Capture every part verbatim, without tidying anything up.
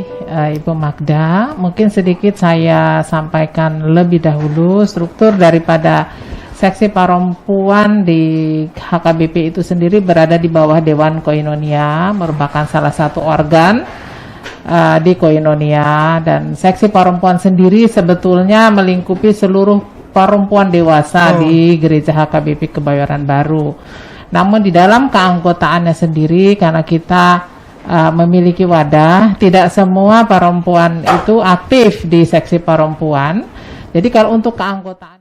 Eh, Ibu Magda, mungkin sedikit saya sampaikan lebih dahulu struktur daripada seksi perempuan di H K B P itu sendiri berada di bawah Dewan Koinonia, merupakan salah satu organ, eh, di Koinonia, dan seksi perempuan sendiri sebetulnya melingkupi seluruh perempuan dewasa Oh. di Gereja H K B P Kebayoran Baru. Namun di dalam keanggotaannya sendiri, karena kita, eh, memiliki wadah, tidak semua perempuan itu aktif di seksi perempuan. Jadi kalau untuk keanggotaan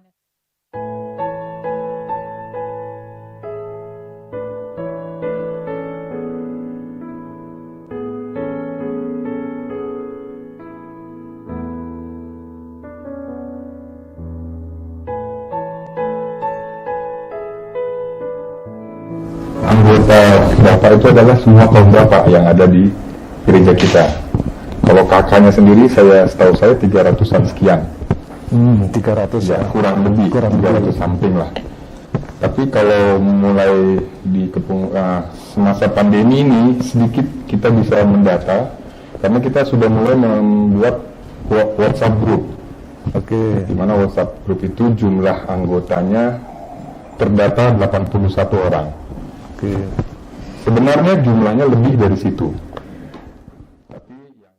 Anggota Bapak itu adalah semua kaum Bapak yang ada di gereja kita. Kalau K K-nya sendiri, saya, setahu saya tiga ratusan sekian. Hmm, tiga ratus Ya, ya. kurang lebih Kurang tiga ratus lebih. something lah. Tapi kalau mulai di kepung-, ah, semasa pandemi ini, sedikit kita bisa mendata, karena kita sudah mulai membuat wa-, WhatsApp group. Oke. Di mana WhatsApp group itu jumlah anggotanya terdata delapan puluh satu orang. Oke. Sebenarnya jumlahnya lebih dari situ. Tapi yang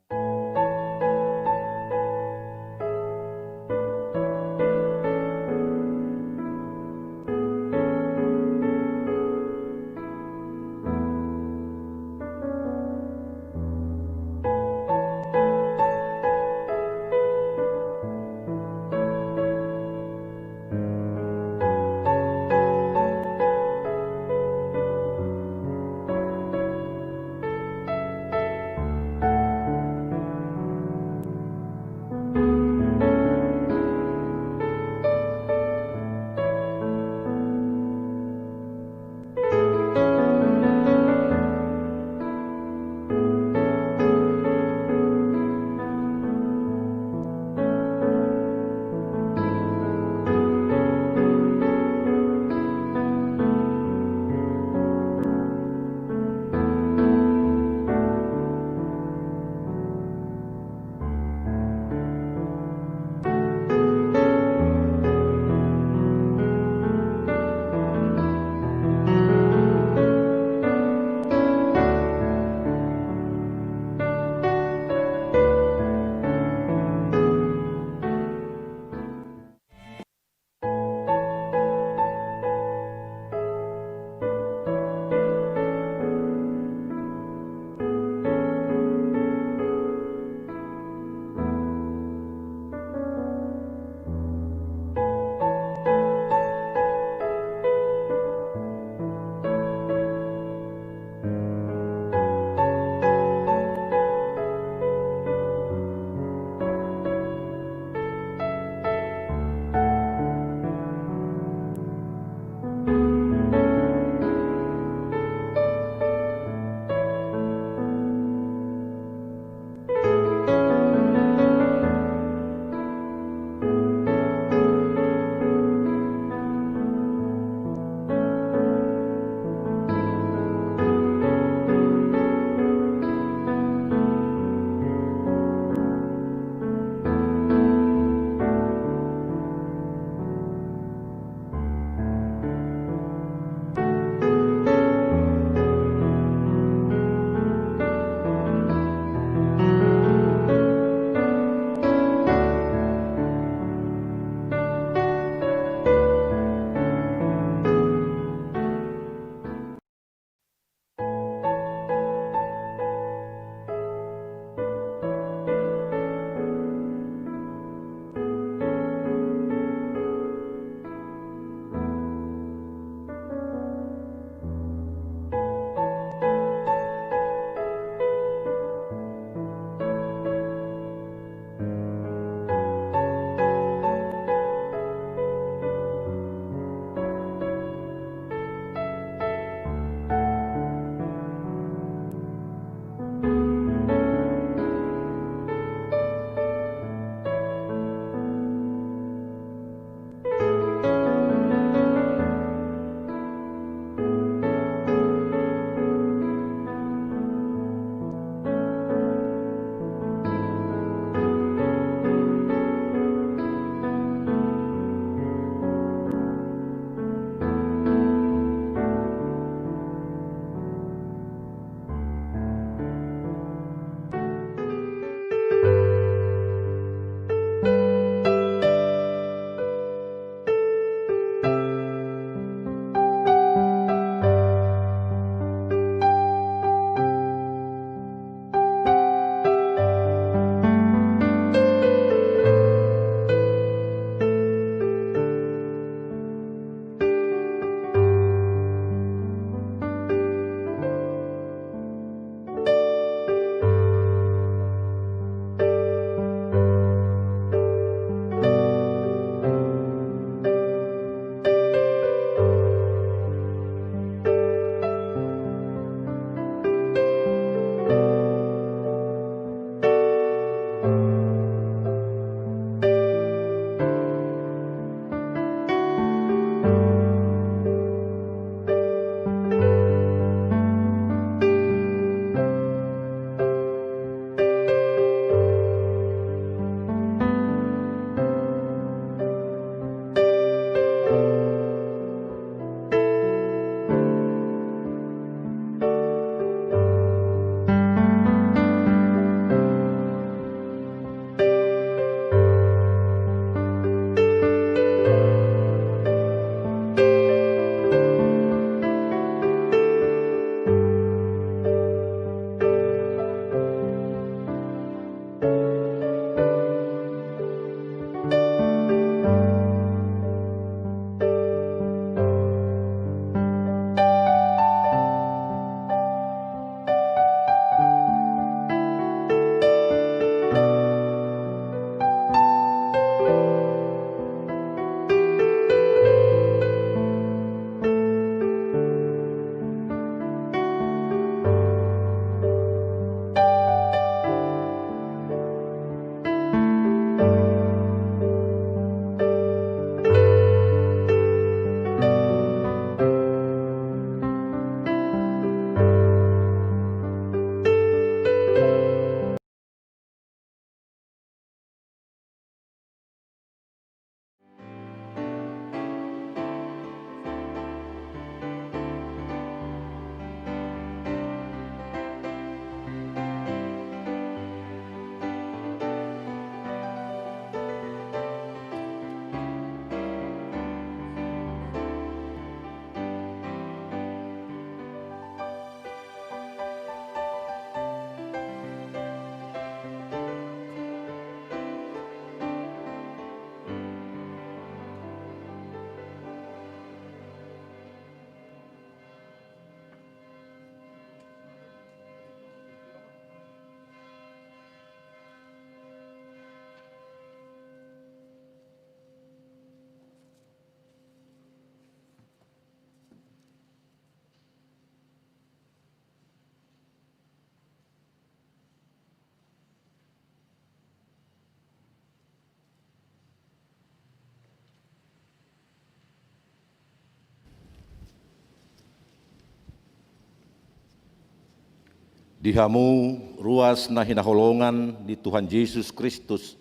Di hamu ruas na hinaholongan ni Tuhan Jesus Kristus,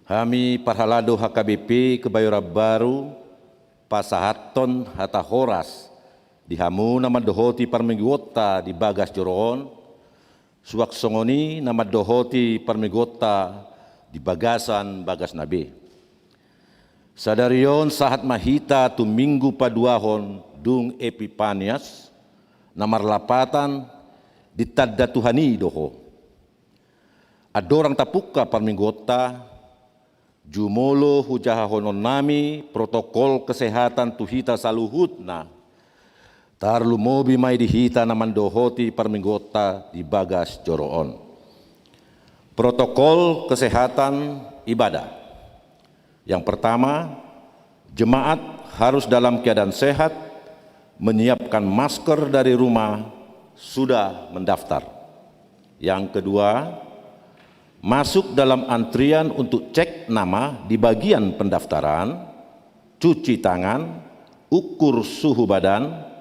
hami parhalado H K B P Kebayoran Baru pasahathon hata horas di hamu na mandohoti parmingguonta di bagas joro on, suang songon i na mandohoti parmingguonta di bagasan bagasna be. Sadari on sahat ma hita tu Minggu paduahon dung Epipanias, na marlapatan ditanda Tuhan i do ho. Andorang tapungka parmingguonta, jumolo hujahahononnami protokol kesehatan tu hita saluhutna, tarlumobi ma i di hita na mandohoti parmingguonta di bagas joro on. Protokol kesehatan ibadah. Yang pertama, jemaat harus dalam keadaan sehat, menyiapkan masker dari rumah, sudah mendaftar. Yang kedua, masuk dalam antrian untuk cek nama di bagian pendaftaran, cuci tangan, ukur suhu badan,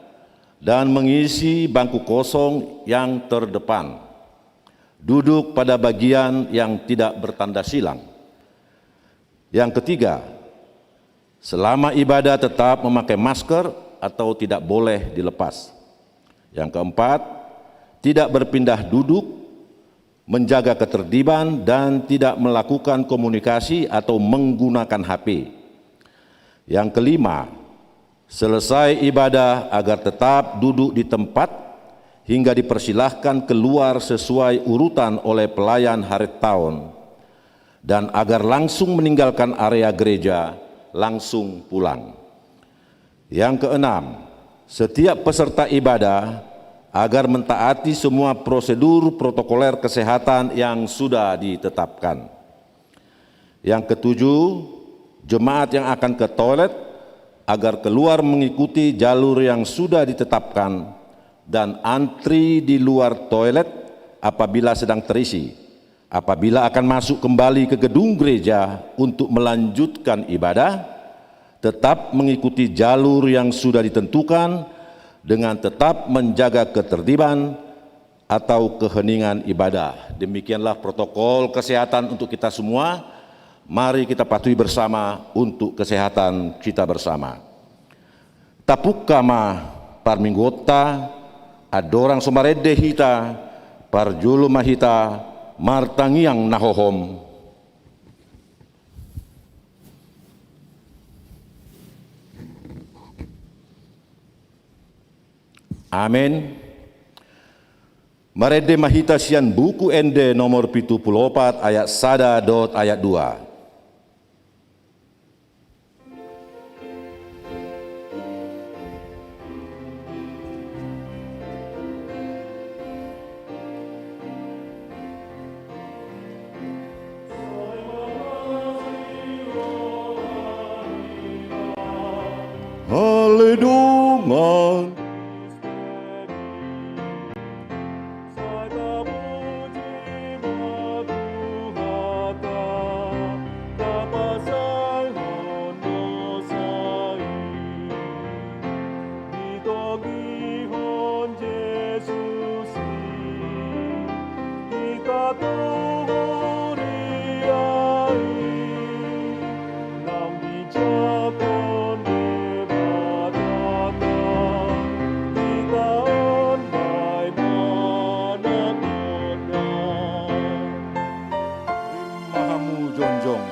dan mengisi bangku kosong yang terdepan. Duduk pada bagian yang tidak bertanda silang. Yang ketiga, selama ibadah tetap memakai masker atau tidak boleh dilepas. Yang keempat, tidak berpindah duduk, menjaga ketertiban, dan tidak melakukan komunikasi atau menggunakan H P. Yang kelima, selesai ibadah agar tetap duduk di tempat hingga dipersilahkan keluar sesuai urutan oleh pelayan haretaon, dan agar langsung meninggalkan area gereja, langsung pulang. Yang keenam, setiap peserta ibadah agar mentaati semua prosedur protokoler kesehatan yang sudah ditetapkan. Yang ketujuh, jemaat yang akan ke toilet agar keluar mengikuti jalur yang sudah ditetapkan dan antri di luar toilet apabila sedang terisi. Apabila akan masuk kembali ke gedung gereja untuk melanjutkan ibadah, tetap mengikuti jalur yang sudah ditentukan dengan tetap menjaga ketertiban atau keheningan ibadah. Demikianlah protokol kesehatan untuk kita semua. Mari kita patuhi bersama untuk kesehatan kita bersama. Tapungka ma parmingguonta, andorang so marende hita, parjolo ma hita martangiang na hohom. Amen. Marende ma hita sian Buku Ende nomor pitu pulu opat ayat sada dohot ayat dua. Ale dongan. Mahamu jongjong.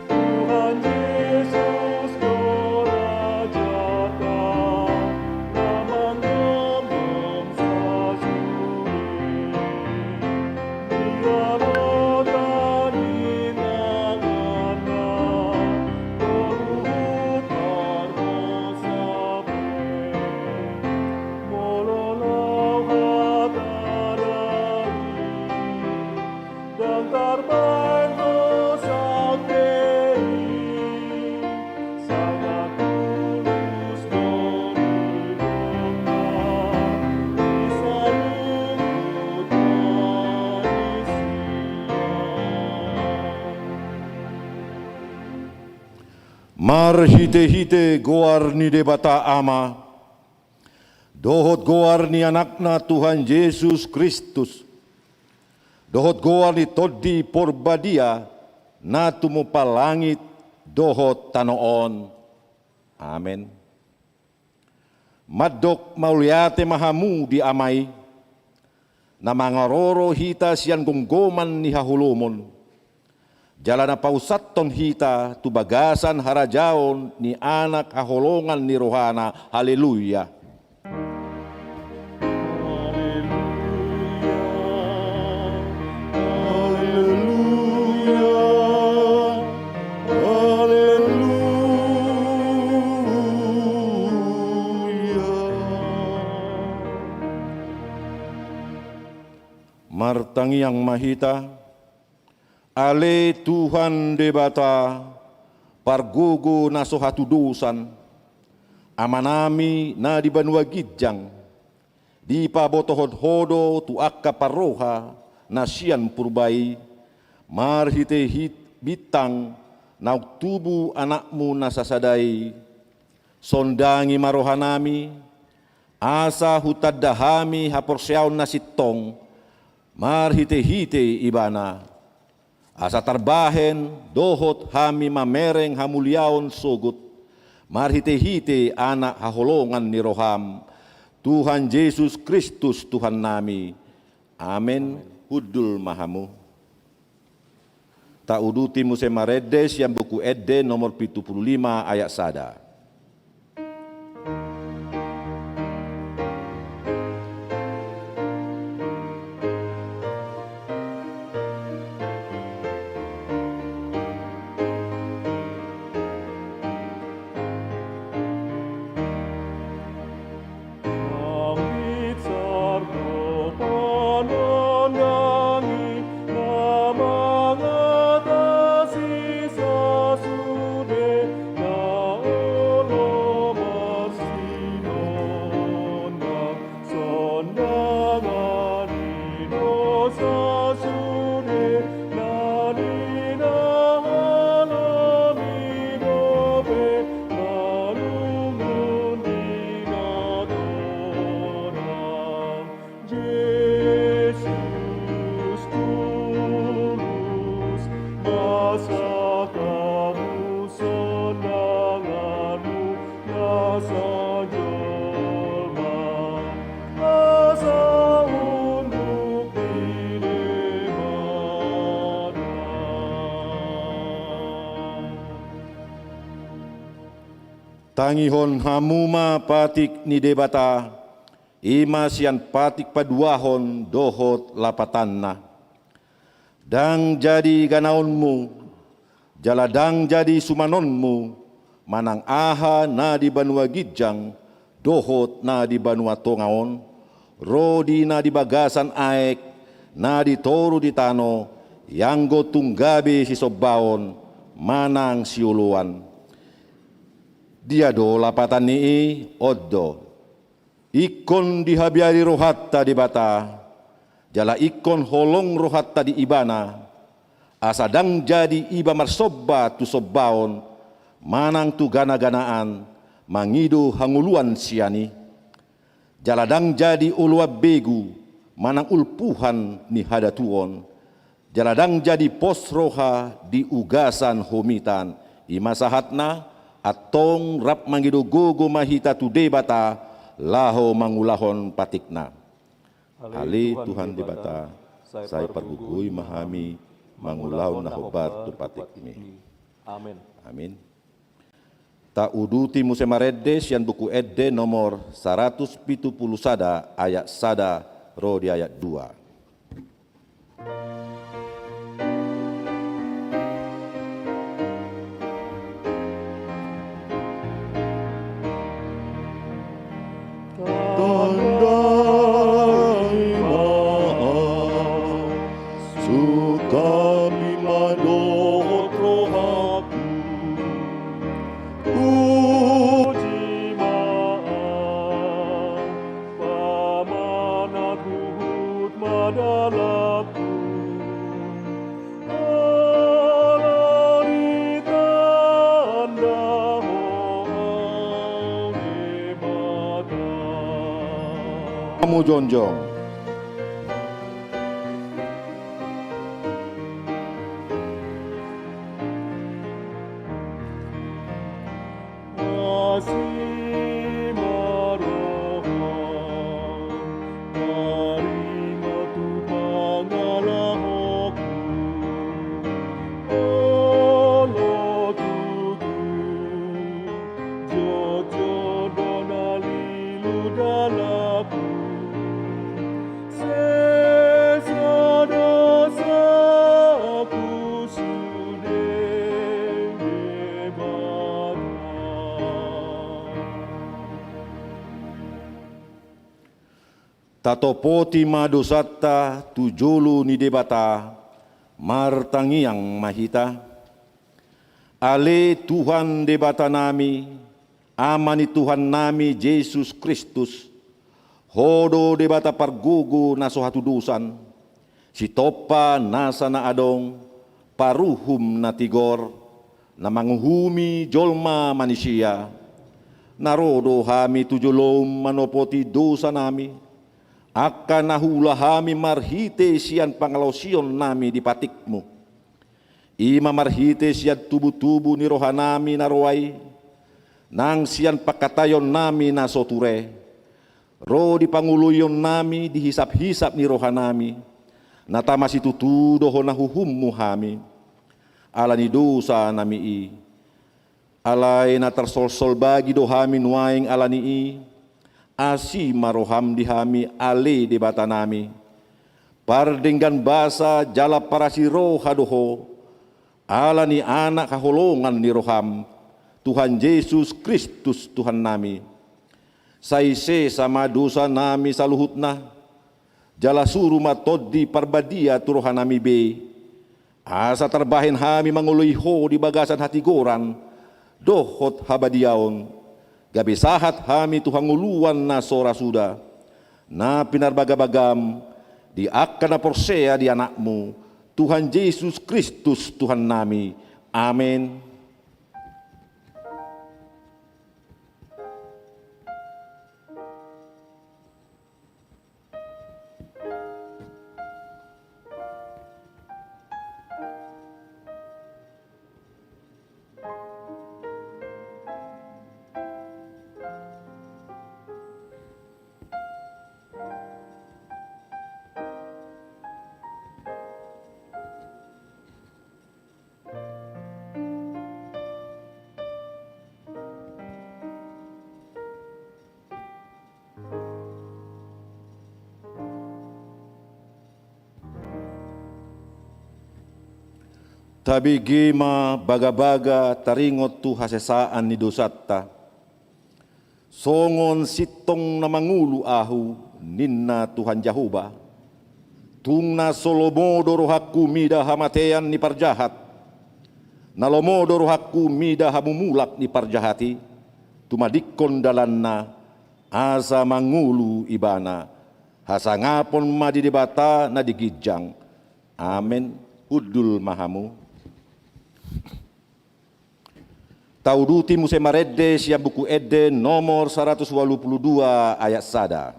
Tuhan Jesus, do Rajata, na manggomgom sasude. Marhitehite goar ni Debata Ama, Dohot goar ni Anakna Tuhan Jesus Kristus, dohot goar ni Tondi Porbadia, na tumompa langit dohot tano on. Amen. Mandok mauliate ma hamu di Ama i, na mangaroro hita sian gomgoman ni haholomon, jala na pausathon hita tu bagasan harajaon ni Anak haholongan ni rohana. Haleluya. Haleluya. Haleluya. Haleluya. Martangiang ma hita. Ale Tuhan Debata, pargogo na so hatudosan, Amanami na di banua ginjang, dipabotohon Ho do tu angka parroha na sian purba i, marhite hit-, bintang naung tubu Anakmu na sasada i. Sondangi ma rohanami, asa hutanda hami haporseaon na sintong marhite-hite Ibana, asa tarbahen dohot hami mamereng hamuliaon sogot marhite-hite Anak haholongan ni roham, Tuhan Jesus Kristus Tuhannami. Amen. Hundul ma hamu. Tauduti muse marende sian Buku Ende nomor pitu pulu lima ayat sada. Jesus tulus, masa kamuson danganmu na sajolma, asa unduk di Debata. Tangihon hamu ma patik ni Debata, i ma sian patik paduahon dohot lapatanna. Ndang jadi ganaonmu, jala ndang jadi sumanonmu, manang aha na di banua ginjang dohot na di banua tonga on, ro di na di bagasan aek, na di toru di tano, ianggo tung gabe sisombaon manang sioloan. Dia do lapatan ni i? On do. Ingkon dihabiari rohanta Debata, jala ingkon holong rohanta di Ibana, asa ndang jadi iba marsomba tu sombaon manang tu gana-ganaan, mangido hangoluan sian i. Jala ndang jadi oloan begu manang ulpuhan ni hadatuon, jala ndang jadi pos roha di ugasan homitan. I ma sahatna, antong rap mangido gogo ma hita tu Debata, laho mangulahon patikna. Ale Tuhan Debata, sai pargogoi ma hami mangulahon na hombar tu patikmi. Amen. Amin. Tauduti muse marende sian Buku Ende nomor saratus pitu pulu sada ayat sada ro di ayat dua. Tandai ma, sungkapi ma dohot rohangku. Puji ma, pamanat huhut ma dalanku. Ala ni tanda Ho, Debata. Hamu jongjong. Asi ma roham, taringot tu pangalahoku, olo tutu, jotjot do na lilu dalanku, sesa dosaku sude Debata. Tatopoti ma dosanta tu jolo ni Debata, martangiang ma hita. Ale Tuhan Debatanami, Ama ni Tuhannami Jesus Kristus, Ho do Debata pargogo na so hatudosan, Sitompa nasa na adong, Paruhum na tigor, na manguhumi jolma manisia. Na ro do hami tu joloM manopoti dosanami, angka na huula hami marhite sian pangalaosionnami di patikMu. I ma marhite sian tubutubu ni rohanami na roa i, nang sian pangkataionnami na so ture, ro di pangoloionnami di hisaphisap ni rohanami, na tama situtu do hona uhumMu hami, ala ni dosanami i. Alai na tarsolsol bagi do hami nuaeng ala ni i, asi ma rohaM di hami ale Debatanami. Pardenggan basa jala parasi roha do Ho, ala ni Anak haholongan ni rohaM, Tuhan Jesus Kristus Tuhannami. Sai sesa ma dosanami saluhutna, jala suru ma Tondi Parbadia tu rohanami be, asa tarbahen hami mangoloi Ho di bagasan hatigoran dohot habadiaon, gabe sahat hami tu hangoluan na so ra suda, na pinarbagabagaM di angka na porsea di AnakMu, Tuhan Jesus Kristus Tuhannami. Amen. Tabege ma bagabaga taringot tu hasesaan ni dosanta. Songon sintong na mangolu ahu, ninna Tuhan Jahowa. Tung na so lomo do rohangku mida hamatean ni parjahat, na lomo do rohangku mida hamumulak ni parjahat i, tumadingkon dalanna, asa mangolu ibana. Hasangapon ma di Debata na di ginjang. Amen. Hundul ma hamu. Tauduti muse marende sian Buku Ende nomor saratus ualu pulu dua ayat sada.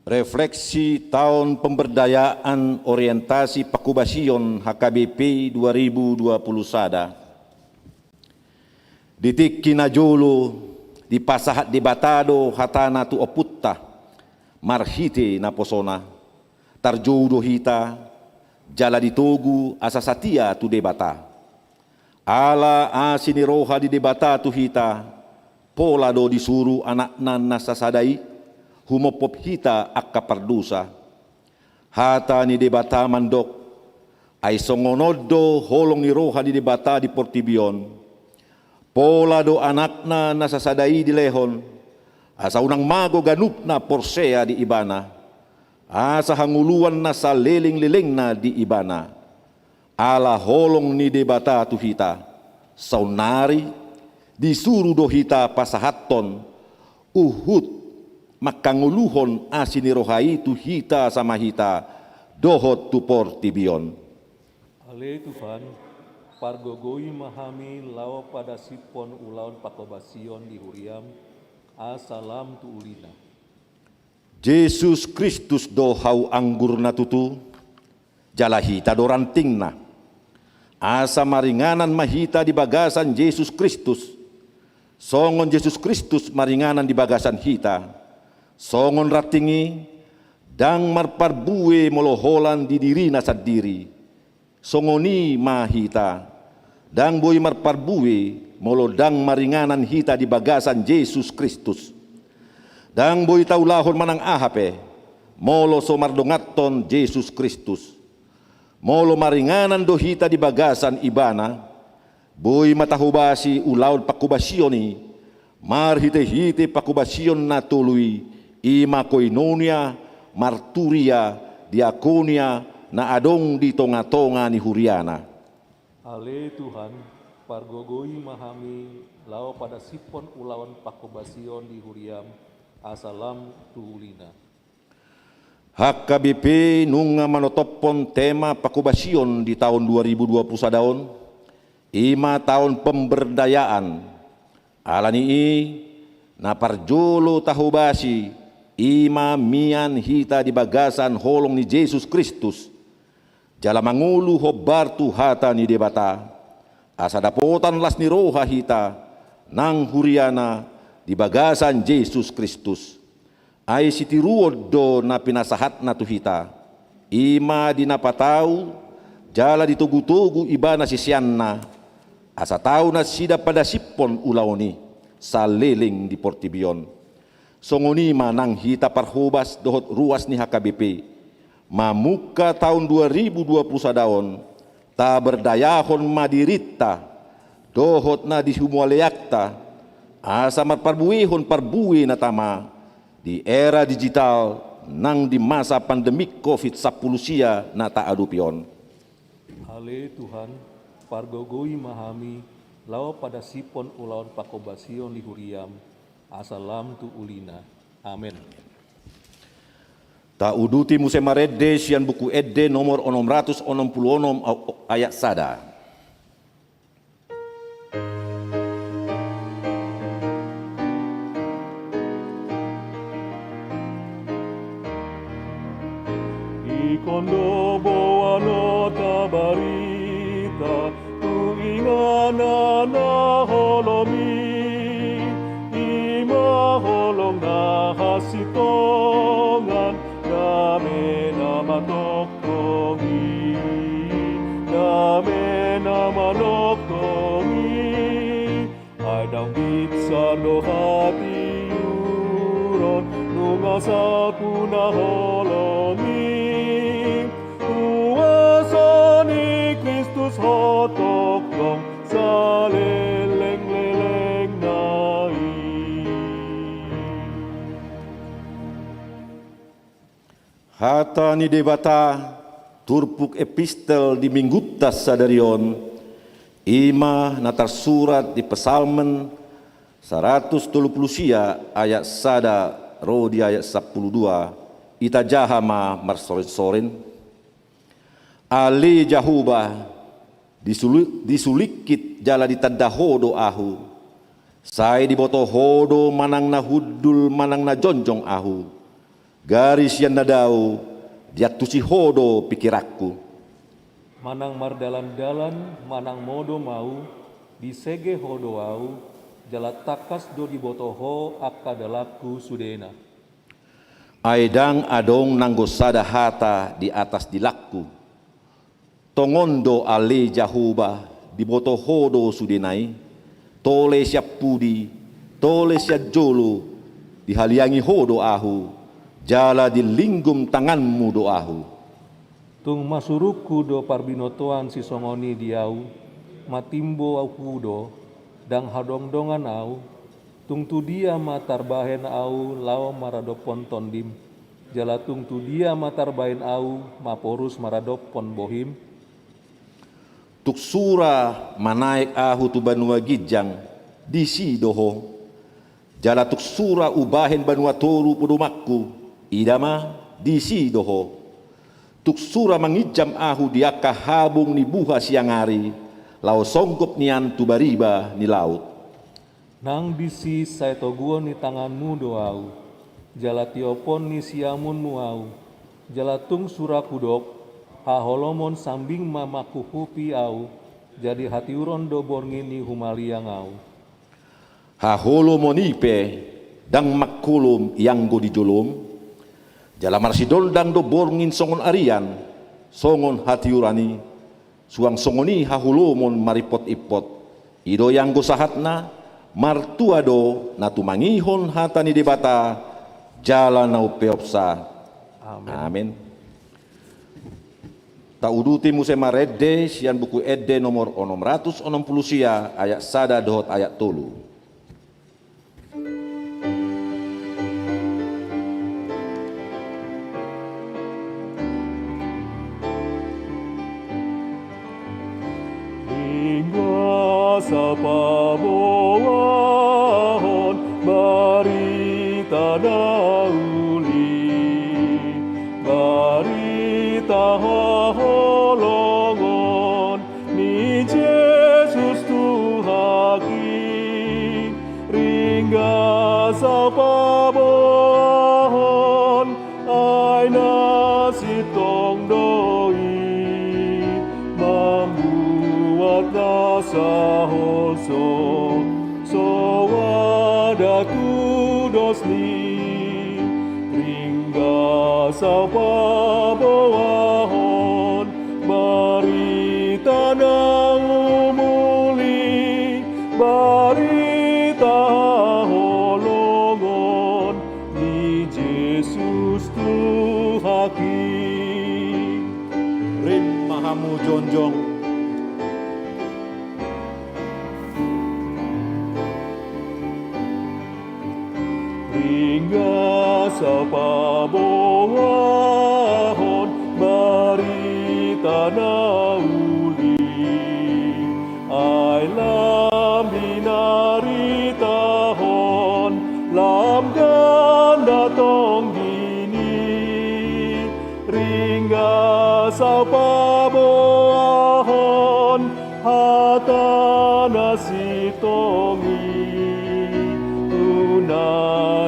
Refleksi taon pemberdayaan orientasi pangkobasion H K B P dua ribu dua puluh sada. Di tingki na jolo, dipasahat Debata do hatana tu ompunta marhite naposona, tarjou do hita, jala ditogu asa satia tu Debata. Ala asi ni roha ni Debata tu hita, pola do disuru Anakna na sasada i, humophop hita angka pardosa. Hata ni Debata mandok, ai songon on do holong ni roha ni Debata di portibi on. Pola do Anakna na sasada i dilehon, asa unang mago ganup na porsea di Ibana, asa hangoluan na saleleng-lelengna di Ibana. Ala holong ni Debata tu hita, saonnari disuru do hita pasahathon huhut manghangoluhon asi ni roha i tu hita sama hita dohot tu portibi on. Ale Tuhan, pargogoi ma hami laho padasiphon ulaon panghobasion di huriam, asa lam tu ulina. Jesus Kristus do hau anggur na tutu, jala hita do rantingna. Asa maringanan ma hita di bagasan Jesus Kristus, songon Jesus Kristus maringanan di bagasan hita. Songon ranting i, ndang marparbue molo holan di dirina sandiri. Songon i ma hita, ndang boi marparbue molo ndang maringanan hita di bagasan Jesus Kristus. Ndang boi taulahon manang aha pe, molo so mardonganhon Jesus Kristus. Molo maringanan do hita di bagasan Ibana, boi ma tahobasi ulaon panghobasion i, marhite-hite panghobasion na tolu i, i ma koinonia, marturia, diakonia, na adong di tonga-tonga ni huriana. Ale Tuhan, pargogoi ma hami laho padasiphon ulaon panghobasion di huriam, asa lam tu ulina. H K B P nunga manotophon tema panghobasion di taon dua ribu dua puluh sada on, i ma taon pemberdayaan. Ala ni i, na parjolo tahobasi, i ma mian hita di bagasan holong ni Jesus Kristus, jala mangolu hombar tu hata ni Debata, asa dapotan las ni roha hita, nang huriana di bagasan Jesus Kristus. Ai sitiruon do na pinasahatna tu hita, i ma di na patau, jala ditogu-togu ibana siseanna, asa tau nasida padasiphon ulaon i, saleleng di portibi on. Songon i ma nang hita parhobas dohot ruas ni H K B P, mamungka taon dua ribu dua puluh sada on, taberdayahon ma dirinta, dohot na di humaliangta, asa marparbuehon parbue na tama, di era digital nang di masa pandemi covid sampulu sia na taadopi on. Ale Tuhan, pargogoi ma hami, laho padasiphon ulaon panghobasion di huriam, asa lam tu ulina. Amen. Tauduti muse marende sian Buku Ende nomor onom ratus onom pulu onom, ayat sada. Ingkon do boanonta barita tu inganan na holom i, i ma holong na hasintongan, dame na manongtong i, dame na manongtong i. Ai ndang binsar do hatiuron, nunga salpu na holom i. Kuasa ni Kristus hotongtong, saleleng-lelengna i. Hata ni Debata, turpuk epistel di Minggunta sadari on, i ma na tarsurat di Psalmen saratus tolu pulu sia ayat sada ro di ayat sampulu dua, itajaha ma marsorin-sorin. Ale Jahowa, disuli-, disulingkit jala ditanda Ho do ahu. Sai diboto Ho do manang na hundul manang na jongjong ahu. Gari sian na dao, diantusi Ho do pingkiranku. Manang mardalan-dalan manang modom ahu, disege Ho do ahu, jala tangkas do diboto Ho angka dalanku sudena. Ai ndang adong nanggo sada hata di atas dilangku. Tongon do ale Jahowa, diboto Ho do sudena i, tole sian pudi, Tole sian jolo, dihaliangi Ho do ahu, jala dilinggum tanganMu do ahu. Tung masurungku do parbinotoan sisongon i di ahu, matimbo ahu do, ndang hadongdongan ahu, tung tu dia ma tarbahen ahu laho maradophon TondiM, jala tung tu dia ma tarbahen ahu maporus maradophon bohiM? Tung sura manaek ahu tu banua ginjang, disi do Ho. Jala tung sura hubahen banua toru podomanku, ida ma, disi do Ho. Tung sura manginjam ahu di angka habung ni buha siang ari, laho songgop nian tu bariba ni laut. Nang disi sai toguon ni tanganMu do ahu, jala tiophon ni siamunMu ahu, jala tung sura hudok, haholomon sambing ma manghuhupi ahu, jadi hatiuron do borngin i humaliang ahu. Haholomon i pe ndang mangholom ianggo di jolom, jala marsidondang do borngin songon arian, songon hatiuron i, suang songon i haholomon marimpot-impot. I do ianggo sahatna, martua do na tumangihon hata ni Debata, jala na umpeopsa. Amen. Amen. Tauduti muse marende sian Buku Ende nomor onom ratus onom pulu sia, ayat sada dohot ayat tolu. Ringgas paboahon barita na uli, barita haholongon ni Jesus Tuhanki. Ringgas paboahon, ai na sintong do i mambuat na saholso, soada tu dos ni. Ringgas paboahon barita na umuli, barita haholongon ni Jesus Tuhanki. Rap ma hamu jongjong. Ringgas paboahon barita na uli, ai lam binaritahon, lam ganda tonggini. Ringgas paboahon hata na sintong i, tu na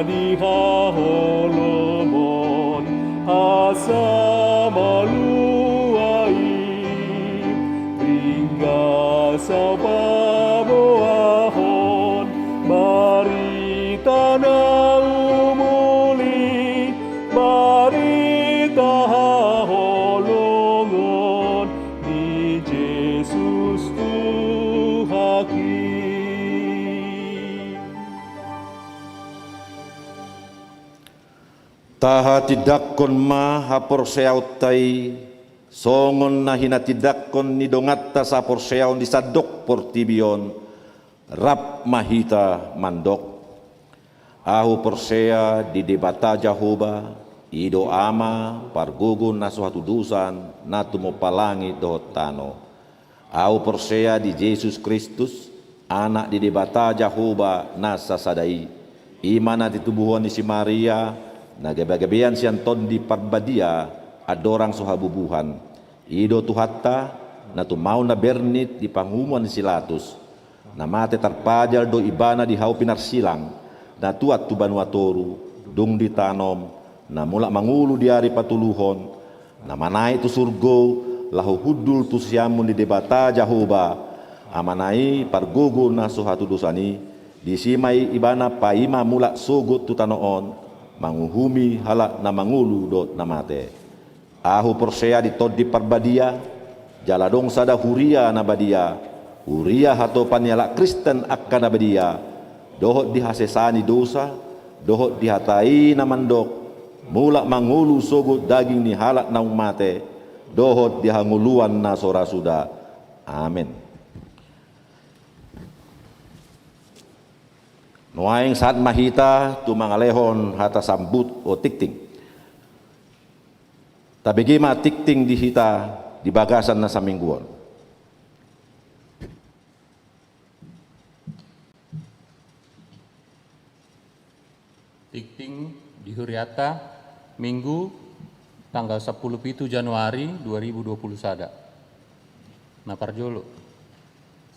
nihaholomon hansa malua i. Ringgas paboahon barita na umuli, barita haholongon ni Jesus Tuhanki. Tahatindangkon ma haporseaonta i, songon na hinatindangkon ni donganta saporseaon di sandok portibi on. Rap ma hita mandok. Ahu porsea di Debata Jahowa, i do Ama, pargogo na so hatudosan, na tumompa langit dohot tano. Ahu porsea di Jesus Kristus, Anak ni Debata Jahowa na sasada i. I ma na titubuhon ni si Maria, na gabegabean sian Tondi Parbadia, andorang so habubuhan. I do Tuhanta, na tumaon na bernit di pangumuan ni si Latus. Na mate tarpajal do Ibana di hau pinarsilang, na tuat tu banua toru, dung ditanom, na mulak mangolu di ari patoluhon, na manaek tu surgo, laho hundul tu siamun ni Debata Jahowa, Amana i pargogo na so hatudosan i, disi ma i Ibana paima mulak sogot tu tano on, manguhumi halak na mangolu dohot na mate. Ahu porsea di Tondi Parbadia, jala adong sada huria na badia, huria hatopan ni halak Kristen angka na badia, dohot di hasesaan ni dosa, dohot di hata i na mandok, mulak ma ngolu sogot daging ni halak naung mate, dohot di hangoluan na so ra suda. Amen. Nuaeng sahat ma hita tu mangalehon hata sambut o tingting. Tabege ma tingting di hita di bagasan na saminggu on. Tingting di hurianta, Minggu, tanggal sampulu pitu Januari dua ribu dua pulu sada. Na parjolo.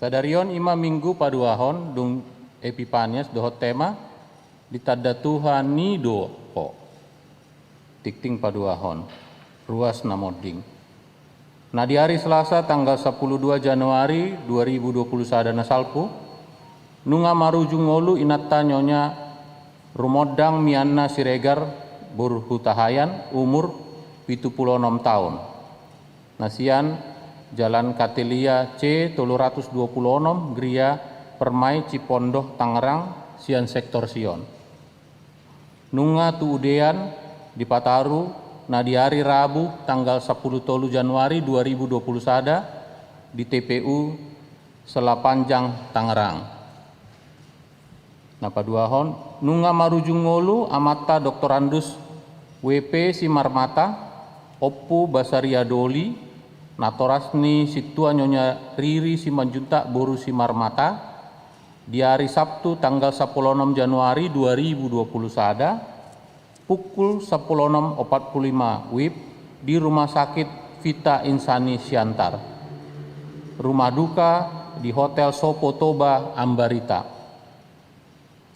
Sadari on i ma Minggu paduahon dung Epipanias dohot tema, ditanda Tuhan i do ho. Tingting paduahon, ruas na monding. Na di ari Selasa tanggal sampulu dua Januari dua ribu dua pulu sada na salpu, nunga marujung ngolu inanta Nyonya Rumondang Mianna Siregar, boru Hutahaean, umur pitu pulu onom taon. Na sian Jalan Katelia C tolu ratus dua pulu onom, Gria Permai, Cipondoh, Tangerang, sian sektor Sion. Nunga tu udean dipataru na di ari Rabu tanggal sampulu tolu Januari dua ribu dua pulu sada di T P U Selapanjang, Tangerang. Na paduahon, nunga marujung ngolu amanta Doktorandus W P Simarmata, Ompu Basaria Doli, natorasna sintua Nyonya Riri Simanjuntak boru Simarmata, di ari Sabtu tanggal sampulu onom Januari dua ribu dua pulu sada, pukul sampulu onom opat pulu lima WIB di Rumah Sakit Vita Insani Siantar. Rumah duka di Hotel Sopo Toba Ambarita.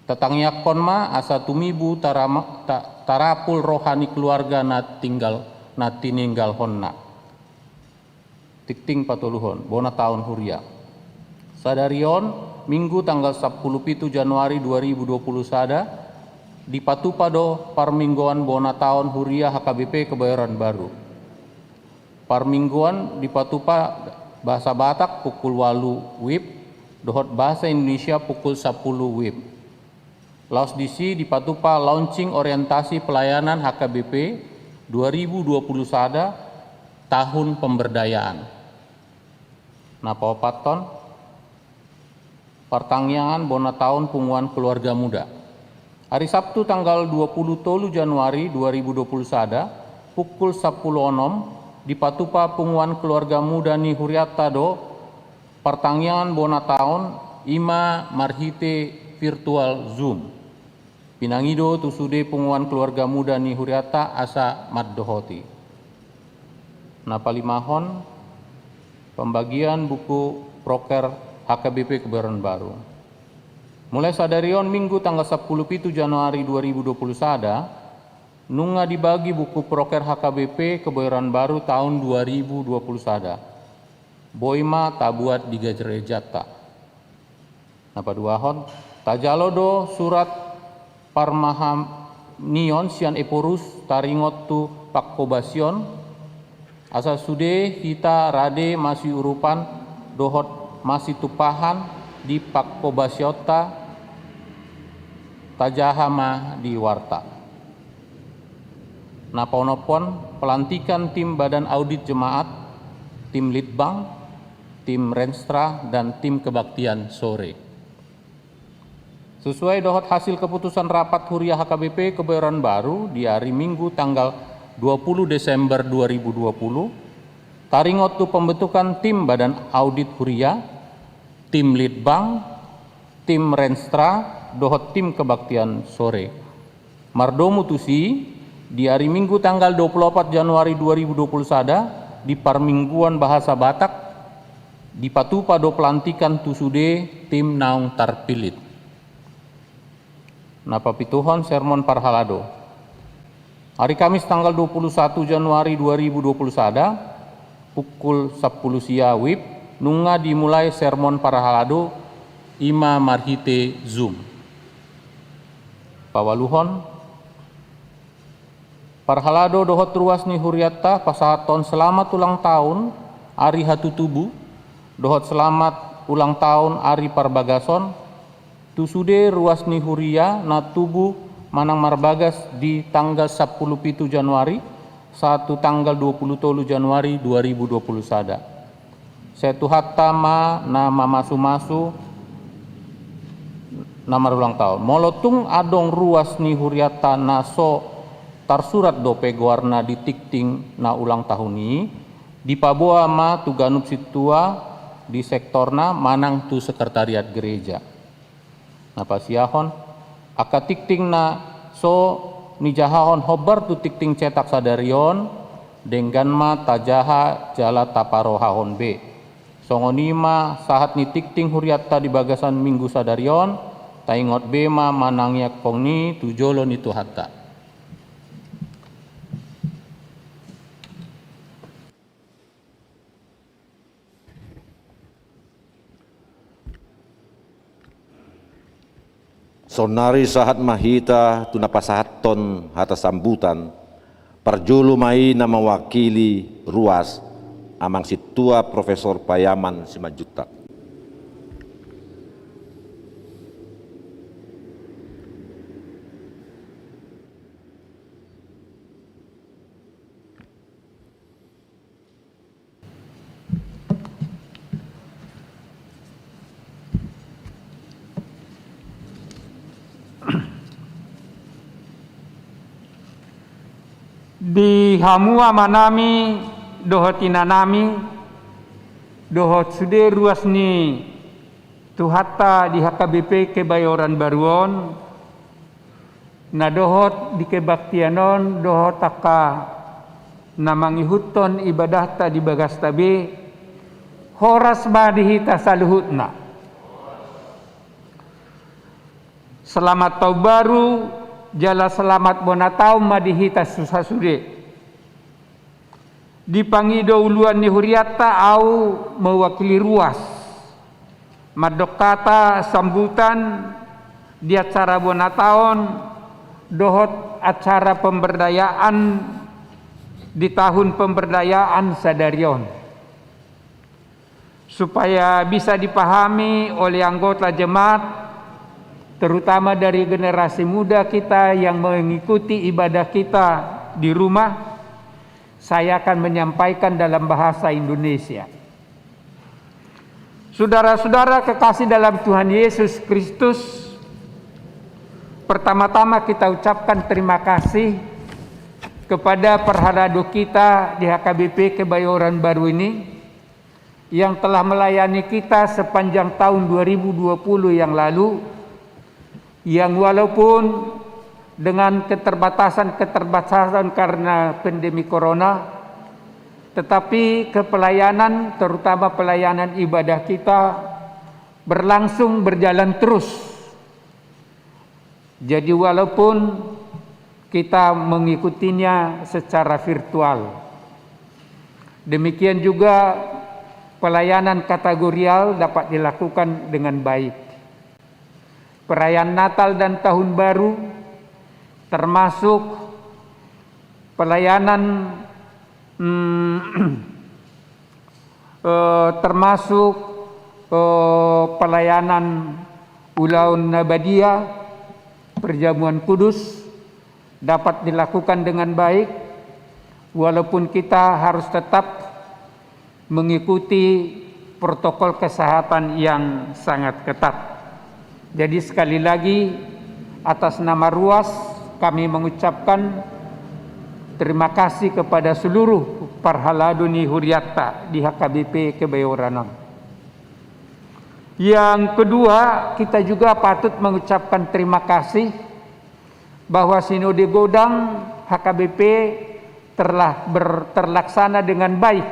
Tatangiangkon ma asa tumibu tarama-, ta-, tarapul roha ni keluarga na tinggal, na tininggalhonna. Tingting patoluhon, bona taon huria. Sadari on, Minggu tanggal sampulu pitu Januari dua ribu dua pulu sada, dipatupa do parmingguan bona taon huria H K B P Kebayoran Baru. Parmingguan dipatupa bahasa Batak pukul ualu WIB, dohot bahasa Indonesia pukul sampulu WIB. Laos disi dipatupa launching orientasi pelayanan H K B P dua ribu dua puluh sada, tahun pemberdayaan. Na paopathon, partangiangan bona taon Punguan Keluarga Muda. Ari Sabtu tanggal dua puluh tolu Januari dua ribu dua puluh sada, pukul sampulu onom, dipatupa Punguan Keluarga Muda ni hurianta do partangiangan bona taon, i ma marhite virtual Zoom. Pinangido tu sude Punguan Keluarga Muda ni hurianta asa mandohoti. Na palimahon, pembagian buku proker H K B P Kebayoran Baru. Mulai sadari on, Minggu tanggal sampulu pitu Januari dua ribu dua puluh sada, nunga dibagi buku proker H K B P Kebayoran Baru taon dua ribu dua puluh sada. Boi ma tabuat di gerejanta. Na paduahon, tajalo do surat parmahanion sian Ephorus taringot tu pangkobasion, asa sude hita rade masiurupan dohot masitumpahan di pangkobasionta, tajaha ma di warta. Na paonomhon, pelantikan tim Badan Audit Jemaat, tim Litbang, tim Renstra, dan tim kebaktian sore. Sesuai dohot hasil keputusan rapat huria H K B P Kebayoran Baru di ari Minggu tanggal dua puluh Desember dua ribu dua puluh, taringot tu pembentukan tim Badan Audit Huria, tim Litbang, tim Renstra, dohot tim kebaktian sore. Mardomu tusi, di ari Minggu tanggal dua puluh opat Januari dua ribu dua puluh sada, di parmingguan bahasa Batak, dipatupa do pelantikan tu sude tim naung tarpillit. Na papituhon, sermon parhalado. Ari Kamis tanggal dua puluh satu Januari dua ribu dua puluh sada, pukul sampulu sia WIB, nunga dimulai sermon parhalado, i ma marhite Zoom. Paualuhon, parhalado dohot ruas ni hurianta pasahathon selamat ulang tahun ari hatutubu, dohot selamat ulang tahun ari parbagason, Tu sude ruas ni huria na tubu manang marbagas di tanggal sampulu pitu Januari sahat tu tanggal dua pulu tolu Januari dua ribu dua pulu sada. Sai Tuhanta ma na mamasumasu na marulang taon. Molo tung adong ruas ni hurianta na so tarsurat dope goarna di tingting na ulang tahun i, dipaboa ma tu ganup sintua di sektorna manang tu sekretariat gereja. Na pasiahon, angka tingting na so nijahahon hombar tu tingting cetak sadari on, denggan ma tajaha jala taparrohahon be. Songon i ma sahat ni tingting hurianta di bagasan minggu sadari on, taingot be ma manangiangkon i tu jolo ni Tuhanta. Saonnari sahat ma hita tu na pasahathon hata sambutan, parjolo ma i na mawakili ruas, Amang Sintua Profesor Payaman Simanjuntak. Di hamu amanami dohot inanami dohot sude ruas ni Tuhanta di H K B P Kebayoran Baru on, na dohot di kebaktian on dohot angka na mangihuthon ibadahta di bagasta be, horas ma di hita saluhutna. Selamat Taon Baru jala selamat bona taon ma di hita sasude. Dipangido uluan ni hurianta, ahu mewakili ruas, mandok hata sambutan di acara bona taon dohot acara pemberdayaan di tahun pemberdayaan sadari on, supaya bisa dipahami oleh anggota jemaat, terutama dari generasi muda kita yang mengikuti ibadah kita di rumah, saya akan menyampaikan dalam bahasa Indonesia. Saudara-saudara kekasih dalam Tuhan Yesus Kristus, pertama-tama kita ucapkan terima kasih kepada parhalado kita di H K B P Kebayoran Baru ini, yang telah melayani kita sepanjang tahun dua ribu dua puluh yang lalu, yang walaupun dengan keterbatasan-keterbatasan karena pandemi corona, tetapi kepelayanan, terutama pelayanan ibadah kita, berlangsung, berjalan terus. Jadi, walaupun kita mengikutinya secara virtual, demikian juga pelayanan kategorial dapat dilakukan dengan baik. Perayaan Natal dan Tahun Baru, termasuk pelayanan, mm, eh, termasuk, eh, pelayanan ulaon na badia, perjamuan kudus, dapat dilakukan dengan baik, walaupun kita harus tetap mengikuti protokol kesehatan yang sangat ketat. Jadi, sekali lagi, atas nama ruas, kami mengucapkan terima kasih kepada seluruh parhalado ni hurianta di H K B P Kebayoran on. Yang kedua, kita juga patut mengucapkan terima kasih bahwa Sinode Godang H K B P telah ber-, terlaksana dengan baik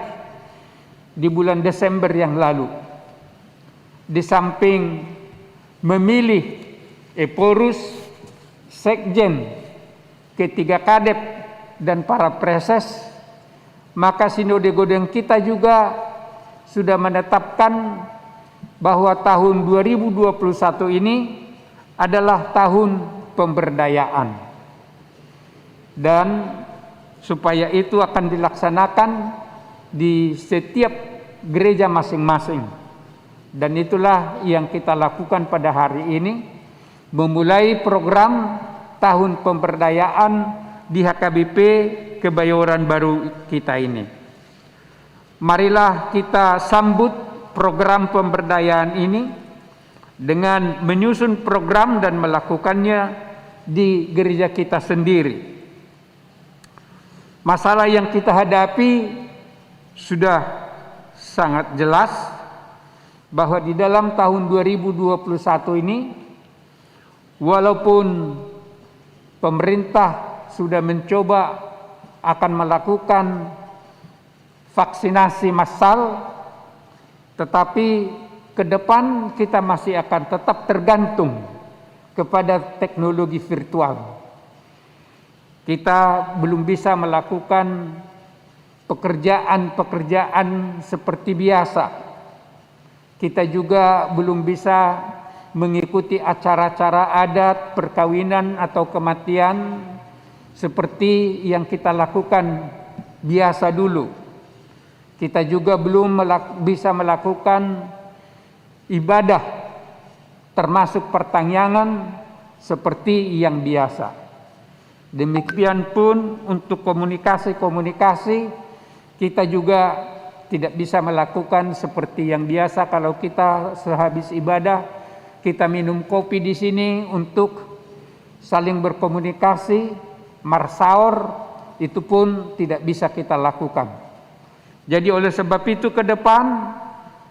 di bulan Desember yang lalu. Di samping memilih ephorus, sekjen, ketiga kadep, dan para praeses, maka Sinode Godang kita juga sudah menetapkan bahwa tahun dua ribu dua puluh satu ini adalah tahun pemberdayaan. Dan supaya itu akan dilaksanakan di setiap gereja masing-masing. Dan itulah yang kita lakukan pada hari ini. memulai program tahun pemberdayaan di H K B P Kebayoran Baru kita ini. Marilah kita sambut program pemberdayaan ini dengan menyusun program dan melakukannya di gereja kita sendiri. Masalah yang kita hadapi sudah sangat jelas bahwa di dalam tahun dua ribu dua puluh satu ini, walaupun pemerintah sudah mencoba akan melakukan vaksinasi massal, tetapi ke depan kita masih akan tetap tergantung kepada teknologi virtual. Kita belum bisa melakukan pekerjaan-pekerjaan seperti biasa. Kita juga belum bisa mengikuti acara-acara adat, perkawinan, atau kematian seperti yang kita lakukan biasa dulu. Kita juga belum melak-, bisa melakukan ibadah, termasuk pertangiangan, seperti yang biasa. Demikian pun untuk komunikasi-komunikasi, kita juga tidak bisa melakukan seperti yang biasa. Kalau kita sehabis ibadah, kita minum kopi di sini untuk saling berkomunikasi, marsaor, itu pun tidak bisa kita lakukan. Jadi, oleh sebab itu, ke depan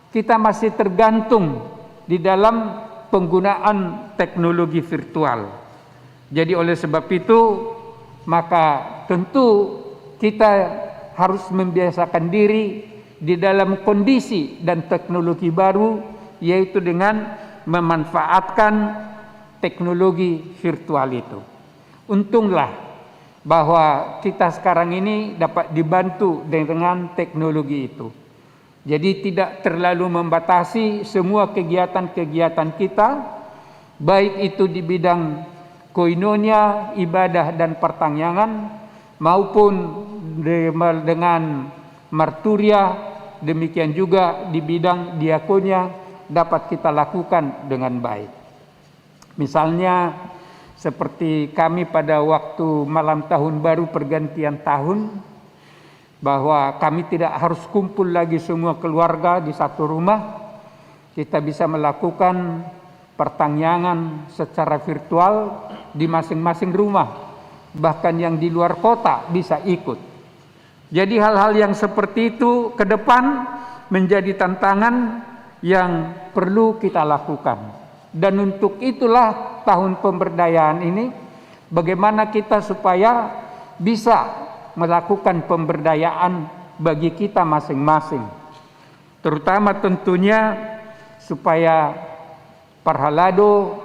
kita masih tergantung di dalam penggunaan teknologi virtual. Jadi, oleh sebab itu, maka tentu kita harus membiasakan diri di dalam kondisi dan teknologi baru, yaitu dengan memanfaatkan teknologi virtual itu. Untunglah bahwa kita sekarang ini dapat dibantu dengan teknologi itu. Jadi, tidak terlalu membatasi semua kegiatan-kegiatan kita, baik itu di bidang koinonia, ibadah, dan pertangiangan, maupun de-, dengan marturia, demikian juga di bidang diakonia dapat kita lakukan dengan baik. Misalnya, seperti kami pada waktu malam tahun baru, pergantian tahun, bahwa kami tidak harus kumpul lagi semua keluarga di satu rumah. Kita bisa melakukan pertangiangan secara virtual di masing-masing rumah. Bahkan yang di luar kota bisa ikut. Jadi, hal-hal yang seperti itu ke depan menjadi tantangan yang perlu kita lakukan. Dan untuk itulah tahun pemberdayaan ini, bagaimana kita supaya bisa melakukan pemberdayaan bagi kita masing-masing. Terutama tentunya supaya parhalado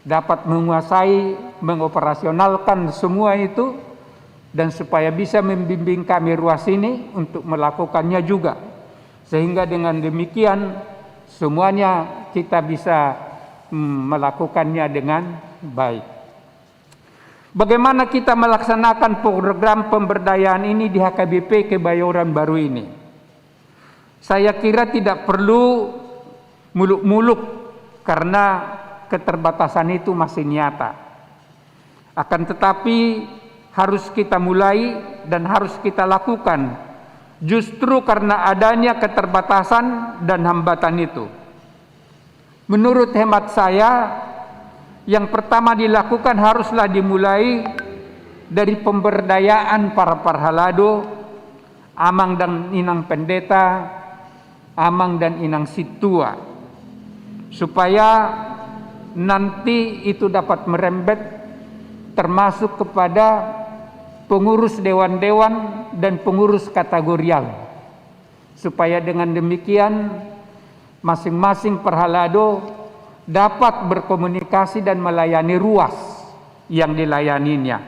dapat menguasai, mengoperasionalkan semua itu, dan supaya bisa membimbing kami ruas ini untuk melakukannya juga. Sehingga dengan demikian, semuanya kita bisa, mm, melakukannya dengan baik. Bagaimana kita melaksanakan program pemberdayaan ini di H K B P Kebayoran Baru ini? Saya kira tidak perlu muluk-muluk karena keterbatasan itu masih nyata. Akan tetapi, harus kita mulai dan harus kita lakukan justru karena adanya keterbatasan dan hambatan itu. Menurut hemat saya, yang pertama dilakukan haruslah dimulai dari pemberdayaan para parhalado, amang dan inang pendeta, amang dan inang sintua, supaya nanti itu dapat merembet termasuk kepada pengurus dewan-dewan dan pengurus kategorial, supaya dengan demikian masing-masing parhalado dapat berkomunikasi dan melayani ruas yang dilayaninya.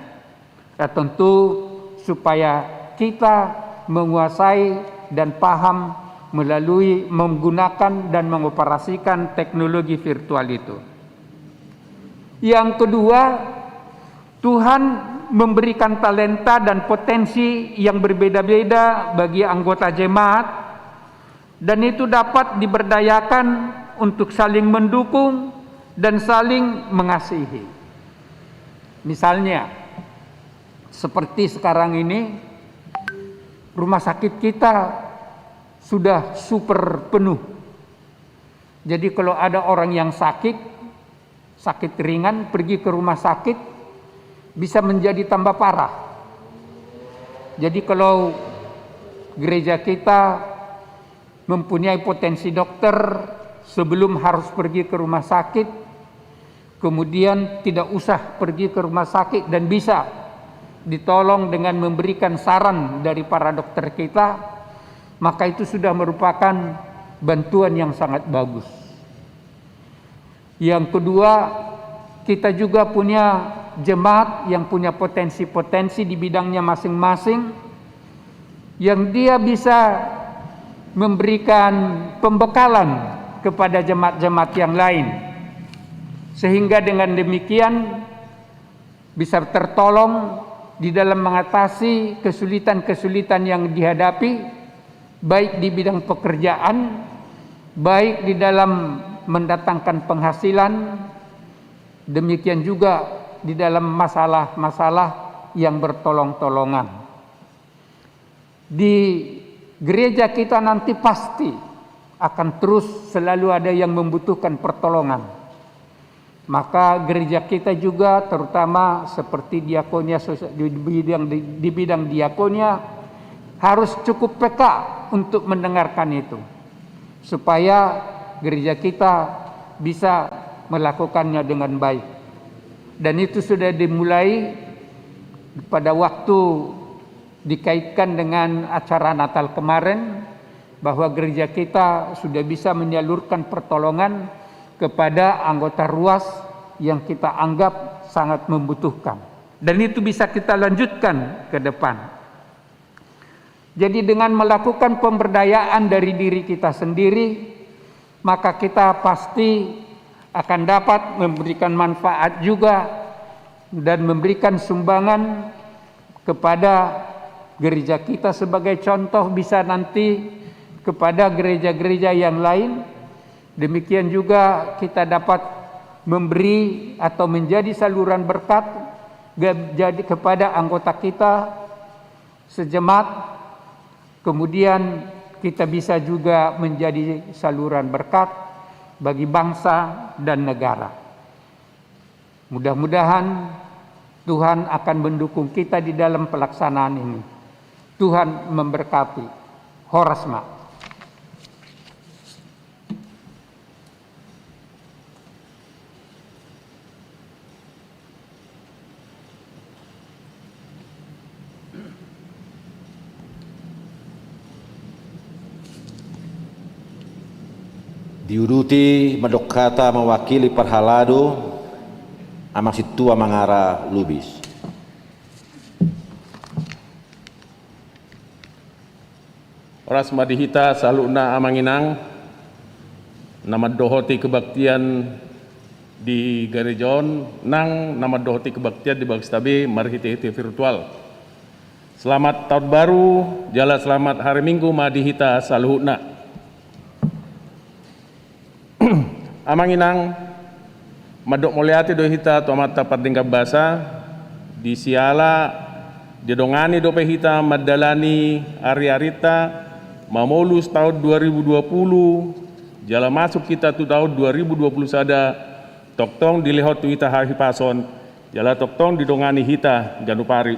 Ya, tentu supaya kita menguasai dan paham melalui menggunakan dan mengoperasikan teknologi virtual itu. Yang kedua, Tuhan memberikan talenta dan potensi yang berbeda-beda bagi anggota jemaat, dan itu dapat diberdayakan untuk saling mendukung dan saling mengasihi. Misalnya, seperti sekarang ini, rumah sakit kita sudah super penuh. Jadi, kalau ada orang yang sakit, sakit ringan, pergi ke rumah sakit, bisa menjadi tambah parah. Jadi, kalau gereja kita mempunyai potensi dokter, sebelum harus pergi ke rumah sakit, kemudian tidak usah pergi ke rumah sakit dan bisa ditolong dengan memberikan saran dari para dokter kita, maka itu sudah merupakan bantuan yang sangat bagus. Yang kedua, kita juga punya jemaat yang punya potensi-potensi di bidangnya masing-masing, yang dia bisa memberikan pembekalan kepada jemaat-jemaat yang lain, sehingga dengan demikian bisa tertolong di dalam mengatasi kesulitan-kesulitan yang dihadapi, baik di bidang pekerjaan, baik di dalam mendatangkan penghasilan, demikian juga di dalam masalah-masalah yang bertolong-tolongan. Di gereja kita nanti pasti akan terus selalu ada yang membutuhkan pertolongan. Maka gereja kita juga, terutama seperti diakonia, sos-, di bidang, di, di bidang diakonia, harus cukup peka untuk mendengarkan itu, supaya gereja kita bisa melakukannya dengan baik. Dan itu sudah dimulai pada waktu dikaitkan dengan acara Natal kemarin, bahwa gereja kita sudah bisa menyalurkan pertolongan kepada anggota ruas yang kita anggap sangat membutuhkan. Dan itu bisa kita lanjutkan ke depan. Jadi, dengan melakukan pemberdayaan dari diri kita sendiri, maka kita pasti akan dapat memberikan manfaat juga dan memberikan sumbangan kepada gereja kita sebagai contoh, bisa nanti kepada gereja-gereja yang lain. Demikian juga kita dapat memberi atau menjadi saluran berkat ge-, jadi kepada anggota kita sejemaat, kemudian kita bisa juga menjadi saluran berkat bagi bangsa dan negara. Mudah-mudahan Tuhan akan mendukung kita di dalam pelaksanaan ini. Tuhan memberkati. Horas ma. Diuduti mandok hata mewakili parhalado, Amang Sintua Mangara Lubis. Horas ma di hita saluhutna amang inang, na mandohoti kebaktian di gareja on, nang na mandohoti kebaktian di bagas tabea marhite-hite virtual. Selamat tahun baru, jala selamat hari Minggu ma di hita saluhutna. Amang inang, mandok mauliate do hita tu Amanta Pardenggan Basa, di siala didongani dope hita mandalani ari-arinta, mamolus tahun dua ribu dua puluh, jala masuk hita tu tahun dua ribu dua puluh sada, tongtong dilehon tu hita hahipason, jala tongtong didongani hita ganup ari.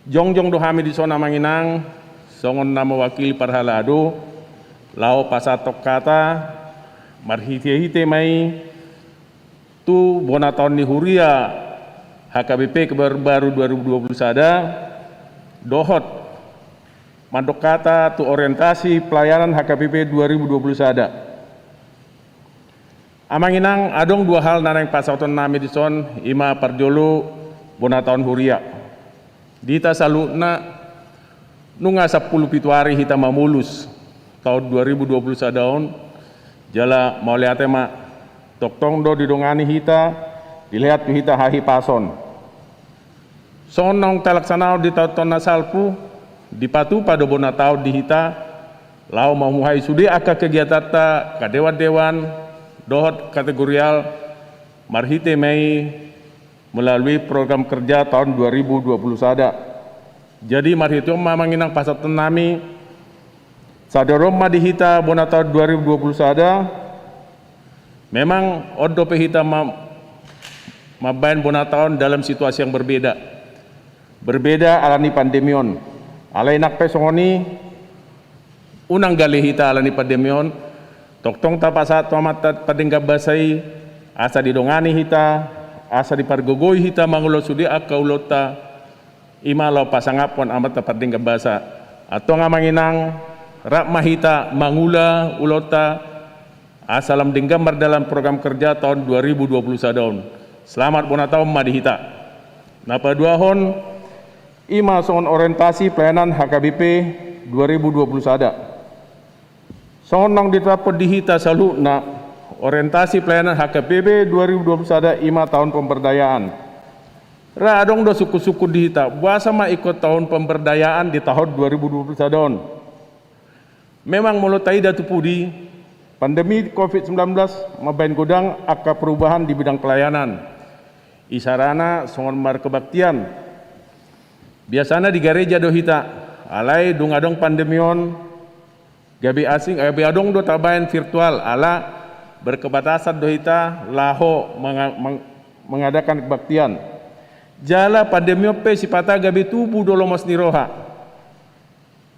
Jongjong do hami dison amang inang, songon na mewakili parhalado, laho pasahathon hata, marhite-hite ma i, tu bona taon ni huria H K B P Kebayoran Baru dua ribu dua puluh sada, dohot mandok hata tu orientasi pelayanan H K B P dua ribu dua puluh sada. Amang inang, adong dua hal na naeng pasahaton nami dison, i ma parjolo bona taon huria. Di hita saluhutna, nunga sampulu pitu ari hita mamolus taon dua ribu dua puluh sada on, jala mauliate ma, tongtong do didongani hita, dilehon tu hita hahipason. Songon naung talaksanahon di taon-taon na salpu, dipatupa do bona taon di hita, laho mamuhai sude angka kegiatanta, kadewan-dewan, dohot kategorial marhite ma i melalui program kerja tahun dua ribu dua puluh sada. Jadi marhite on ma amang inang pasahaton nami, sadari on ma di hita bona taon dua ribu dua puluh sada. Memang on dope hita ma-, mambaen bona taon dalam situasi yang berbeda. Berbeda alani pandemi on. Alai nang pe songon i, unang gale hita alani pandemi on, tongtong tapasahat tu Amanta Pardenggan Basa i, asa didongani hita, asa dipargogoi hita mangulahon sude angka ulaonta, i ma laho pasangaphon Amanta Pardenggan Basa. Antong amang inang, rap ma hita mangula ulaonta, asa lam denggan mardalan program kerja tahun dua ribu dua puluh sada on. Selamat bona taon ma di hita. Na paduahon, i ma songon orientasi pelayanan H K B P dua ribu dua puluh sada. Songon naung ditetapkon di hita saluhutna, orientasi pelayanan H K B P dua ribu dua puluh sada i ma tahun pemberdayaan. Ra adong do sungkun-sungkun di hita, boasa ma ingkon tahun pemberdayaan di tahun dua ribu dua puluh sada on? Memang molo taida tu pudi, pandemi covid sembilan belas mambaen godang angka perubahan di bidang pelayanan. Isarana songon markebaktian. Biasana di gareja do hita, alai dung adong pandemi on, gabe asing, gabe adong do tabaen virtual, ala berketerbatasan do hita laho menga-, meng-, mengadakan kebaktian. Jala pandemi on pe sipata gabe tubu do lomos ni roha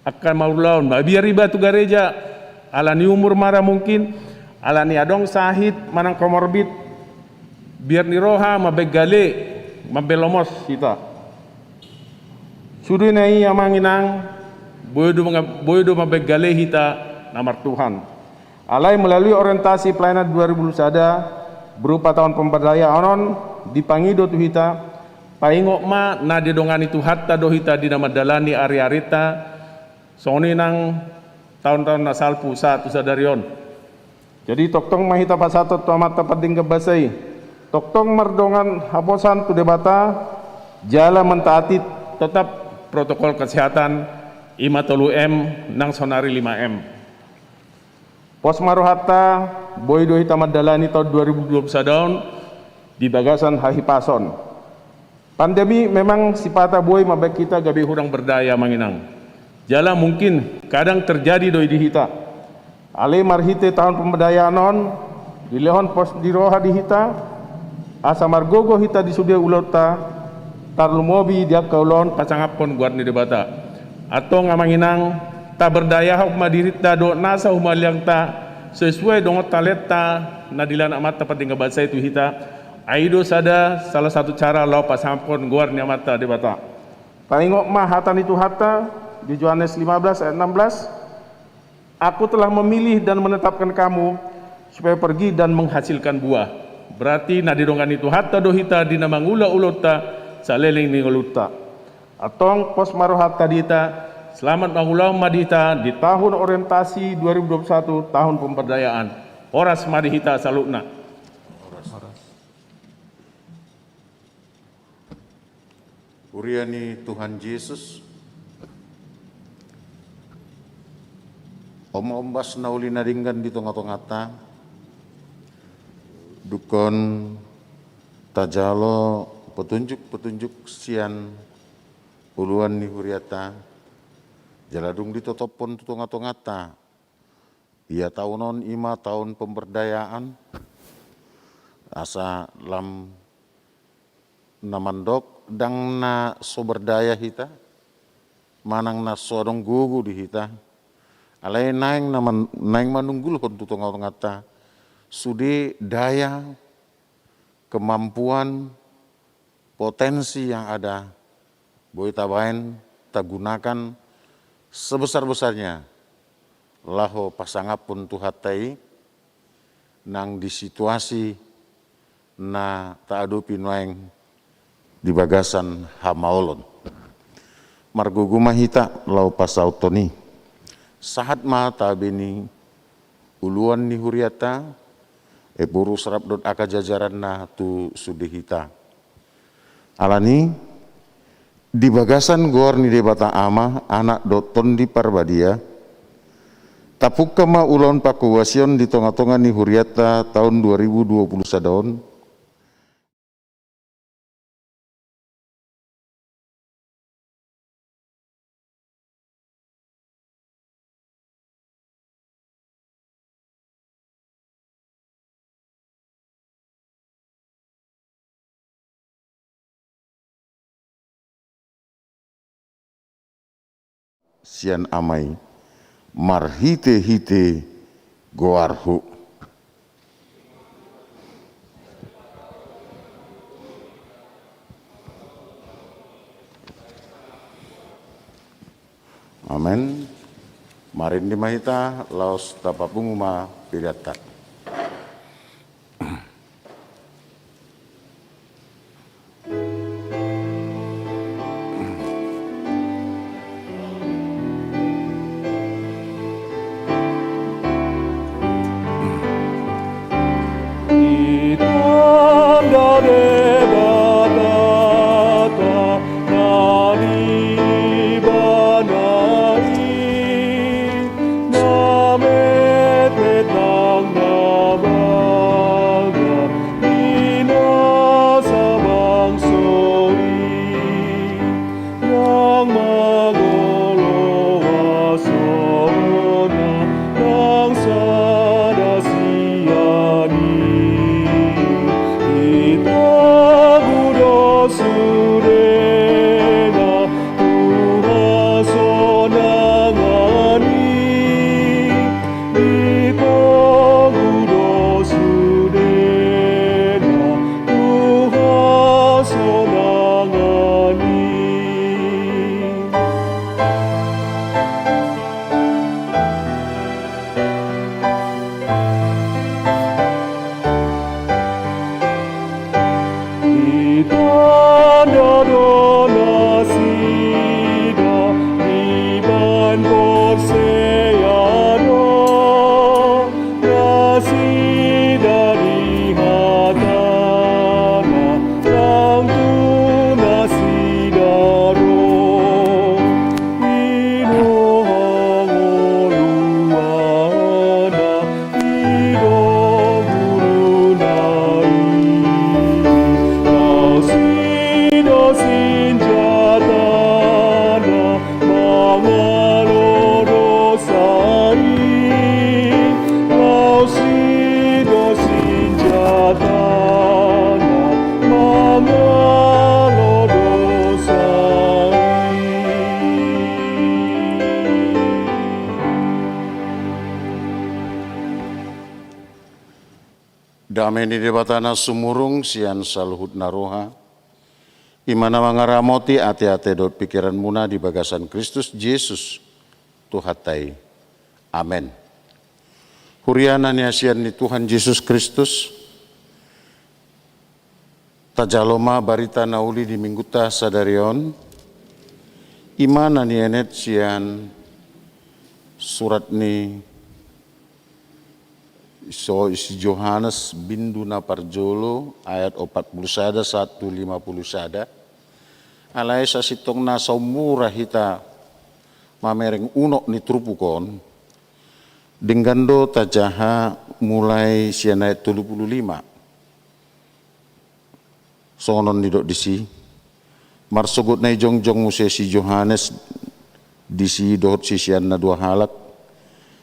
angka marulaon, mabiar iba tu gareja, alani umur ma ra mungkin, alani adong sahit manang komorbid, biar ni roha mambaen gale, mambaen lomos hita. Sudena i amang inang, boi do manga-, boi do mambaen gale hita na martuhan. Alai melalui orientasi pelayanan dua ribu dua puluh sada berupa tahun pemberdayaan on dipangido tu hita, paingot ma na didongani Tuhanta do hita di na mandalani ari-arinta, songon i nang taon-taon na salpu sahat tu sadari on. Jadi tongtong ma hita pasahathon tu Amanta Pardenggan Basa i. Tongtong mardongan haposan tu Debata, jala mentaati tetap protokol kesehatan, i ma tolu M, nang saonari lima M. Pos ma rohanta, boi do hita mandalani taon dua ribu dua puluh sada on di bagasan hahipason. Pandemi memang sipata boi mambaen hita gabe hurang berdaya amang inang. Jala mungkin kadang terjadi do i di hita. Alai marhite tahun pemberdayaan on, dilehon pos ni roha di hita, asa margogo hita di sude ulaonta, tarlumobi di angka ulaon pasangaphon goar ni Debata. Antong amang inang, taberdayahon ma dirinta dohot nasa humaliangta sesuai dohot talenta na dilehon Amanta Pardenggan Basa i tu hita. Ai i do sada, salah satu cara laho pasangaphon goar ni Amanta Debata. Paingot ma hata ni Tuhanta di Johannes lima belas ayat enam belas, "Aku telah memilih dan menetapkan kamu supaya pergi dan menghasilkan buah." Berarti na didongani Tuhanta do hita di na mangula ulaonta saleleng ni ngolunta. Antong pos ma rohanta di hita, selamat mangulahon ma di hita di tahun orientasi dua ribu dua puluh satu, tahun pemberdayaan. Horas ma di hita saluhutna. Huria ni Tuhan Jesus, on ma ombas na uli na denggan di tonga-tonganta, dungkon tajalo petunjuk-petunjuk sian uluan ni hurianta, jala dung ditotophon tu tonga-tonganta, ia taon on i ma taon pemberdayaan, asa lam na mandok ndang na so berdaya hita, manang na so adong gogo di hita, alai naeng na man-, naeng manunggulhon tu tonga-tonganta sude daya, kemampuan, potensi yang ada, boi tabaen, tagunakan sebesar-besarnya laho pasangaphon Tuhanta i nang di situasi na taadopi nuaeng di bagasan hamaolon. Margogo ma hita laho pasauthon i. Sahat ma tabe ni uluan ni hurianta, Ephorus rap dohot angka jajaranna tu sude hita. Alani, di bagasan goar ni Debata Ama, Anak dohot Tondi Parbadia, Tapungka ma ulaon pangkobasion di tonga-tonga ni hurianta taon dua ribu dua puluh sada on. Sian Ama i, marhite-hite goarHu. Amen. Marende ma hita, laos tapapungu ma peleanta. Di tanda Debata na di Ibana i, na metmet nang na baga di nasa bangso i, nang mangolo hasonangan nang sada sian i. Ditogu do sudena tu hasonangan i, ditogu do sudena tu hasonangan i. Ditanda do nasida dibahen porsea do nasida di hatana, nang tu nasida do. I do hangoluanna, i do guruna i, laos i do sinjatana mangalo dosa i, laos i do sinjatana mangalo dosa i. Dame ni Debata na sumurung sian saluhut na roha, i ma na mangaramoti ateate dohot pingkiranmuna di bagasan Kristus Jesus Tuhanta i. Amen. Huria na niasian ni Tuhan Jesus Kristus, tajalo ma barita na uli di minggunta sadari on, i ma na nienet sian surat ni so, si Johannes bindu na parjolo ayat opat pulu sada sahat tu lima pulu sada. Alai sasintongna saumur hita mamereng unok ni turpuk on, denggan do tajaha mulai sian ayat tolu pulu lima. Songon on didok disi, marsogot na i jongjong muse si Johannes disi dohot siseanna dua halak.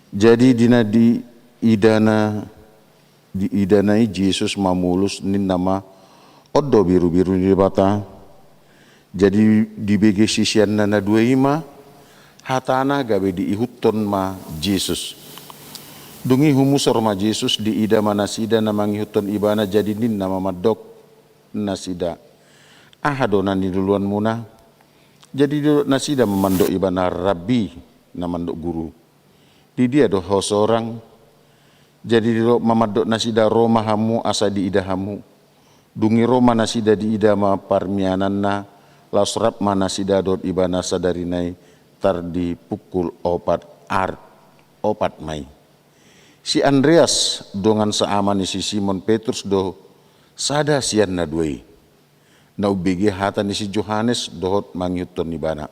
Jadi di na diidana, diidana i Jesus mamolus, ninna ma, on do birubiru ni Debata. Jadi dibege siseanna na dua i ma hatana gabe diihuthon ma Jesus. Dung i humusor ma Jesus, diida ma nasida na mangihuthon ibana, jadi ninna ma mandok nasida, aha do na niluluanmuna? Jadi didok nasida ma mandok ibana, Rabbi, na mandok guru. Di dia do ho sorang? Jadi didok ma mandok nasida, ro ma hamu asa diida hamu. Dung i ro ma nasida, diida ma parmiananna, laos rap ma nasida dohot ibana sadari nai tar di pukul opat ar-, opat ma i. Si Andreas dongan saama ni si Simon Petrus do sada sian na dua i, na umbege hata ni si Johannes dohot mangihuthon ibana.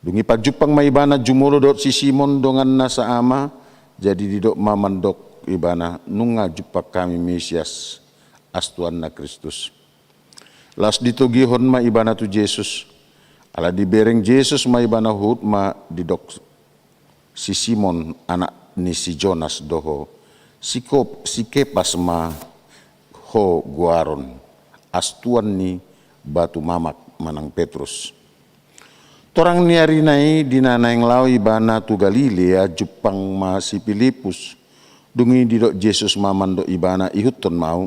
Dung i pajumpang ma ibana jumolo dohot si Simon donganna saama, jadi didok ma mandok ibana, nunga jumpang hami Mesias, as Tuhanna Kristus. Laos ditogihon ma ibana tu Jesus. Ala dibereng Jesus ma ibana huhut ma didok si Simon anak ni si Jonas do ho, si Kop-, si Kepas ma ho goaron, as Tuhan ni batu mamak manang Petrus. Torang ni arina i di na naeng laho ibana tu Galilea jumpang ma si Pilipus. Dung i didok Jesus ma mandok ibana, ihuthon ma ahu.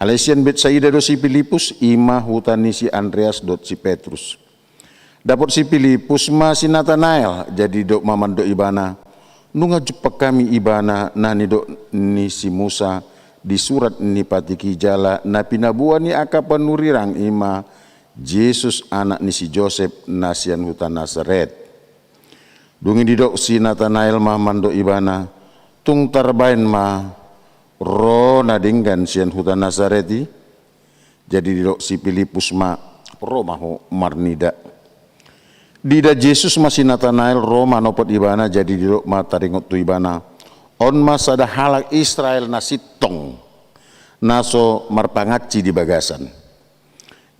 Alai sian Betsaida do si Pilipus, i ma huta ni si Andreas dohot si Petrus. Dapot si Pilipus ma si Natanael, jadi didok ma mandok ibana, nunga jumpang hami ibana na nidok ni si Musa di surat ni patik i jala na pinaboa ni angka panurirang, i ma Jesus anak ni si Josep na sian huta Nasaret. Dung i didok si Natanael ma mandok ibana, tung tarbaen ma ro na denggan sian huta Nasaret i? Jadi didok si Pilipus ma, ro ma ho marnida. Diida Jesus ma si Natanael ro manopot ibana, jadi didok ma taringot tu ibana, on ma sada halak Israel na sintong, na so marpangansi di bagasan.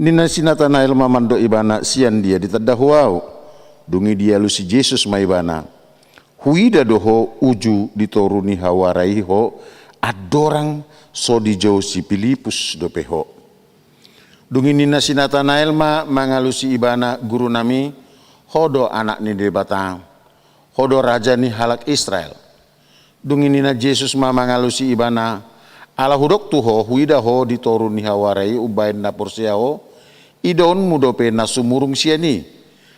Ninna si Natanael ma mandok ibana, sian dia ditanda ho ahu? Dung i dialusi Jesus ma ibana, huida do ho uju di toru ni hawara i ho, andorang so dijou si Pilipus dope ho. Dung i ninna si Natanael ma mangalusi ibana, gurunami, ho do anak ni Debata, ho do raja ni halak Israel. Dung i ninna Jesus ma mangalusi ibana, ala hudok tu ho, huida ho di toru ni hawara i umbaen na porsea ho, idaonmu dope na sumurung sian i.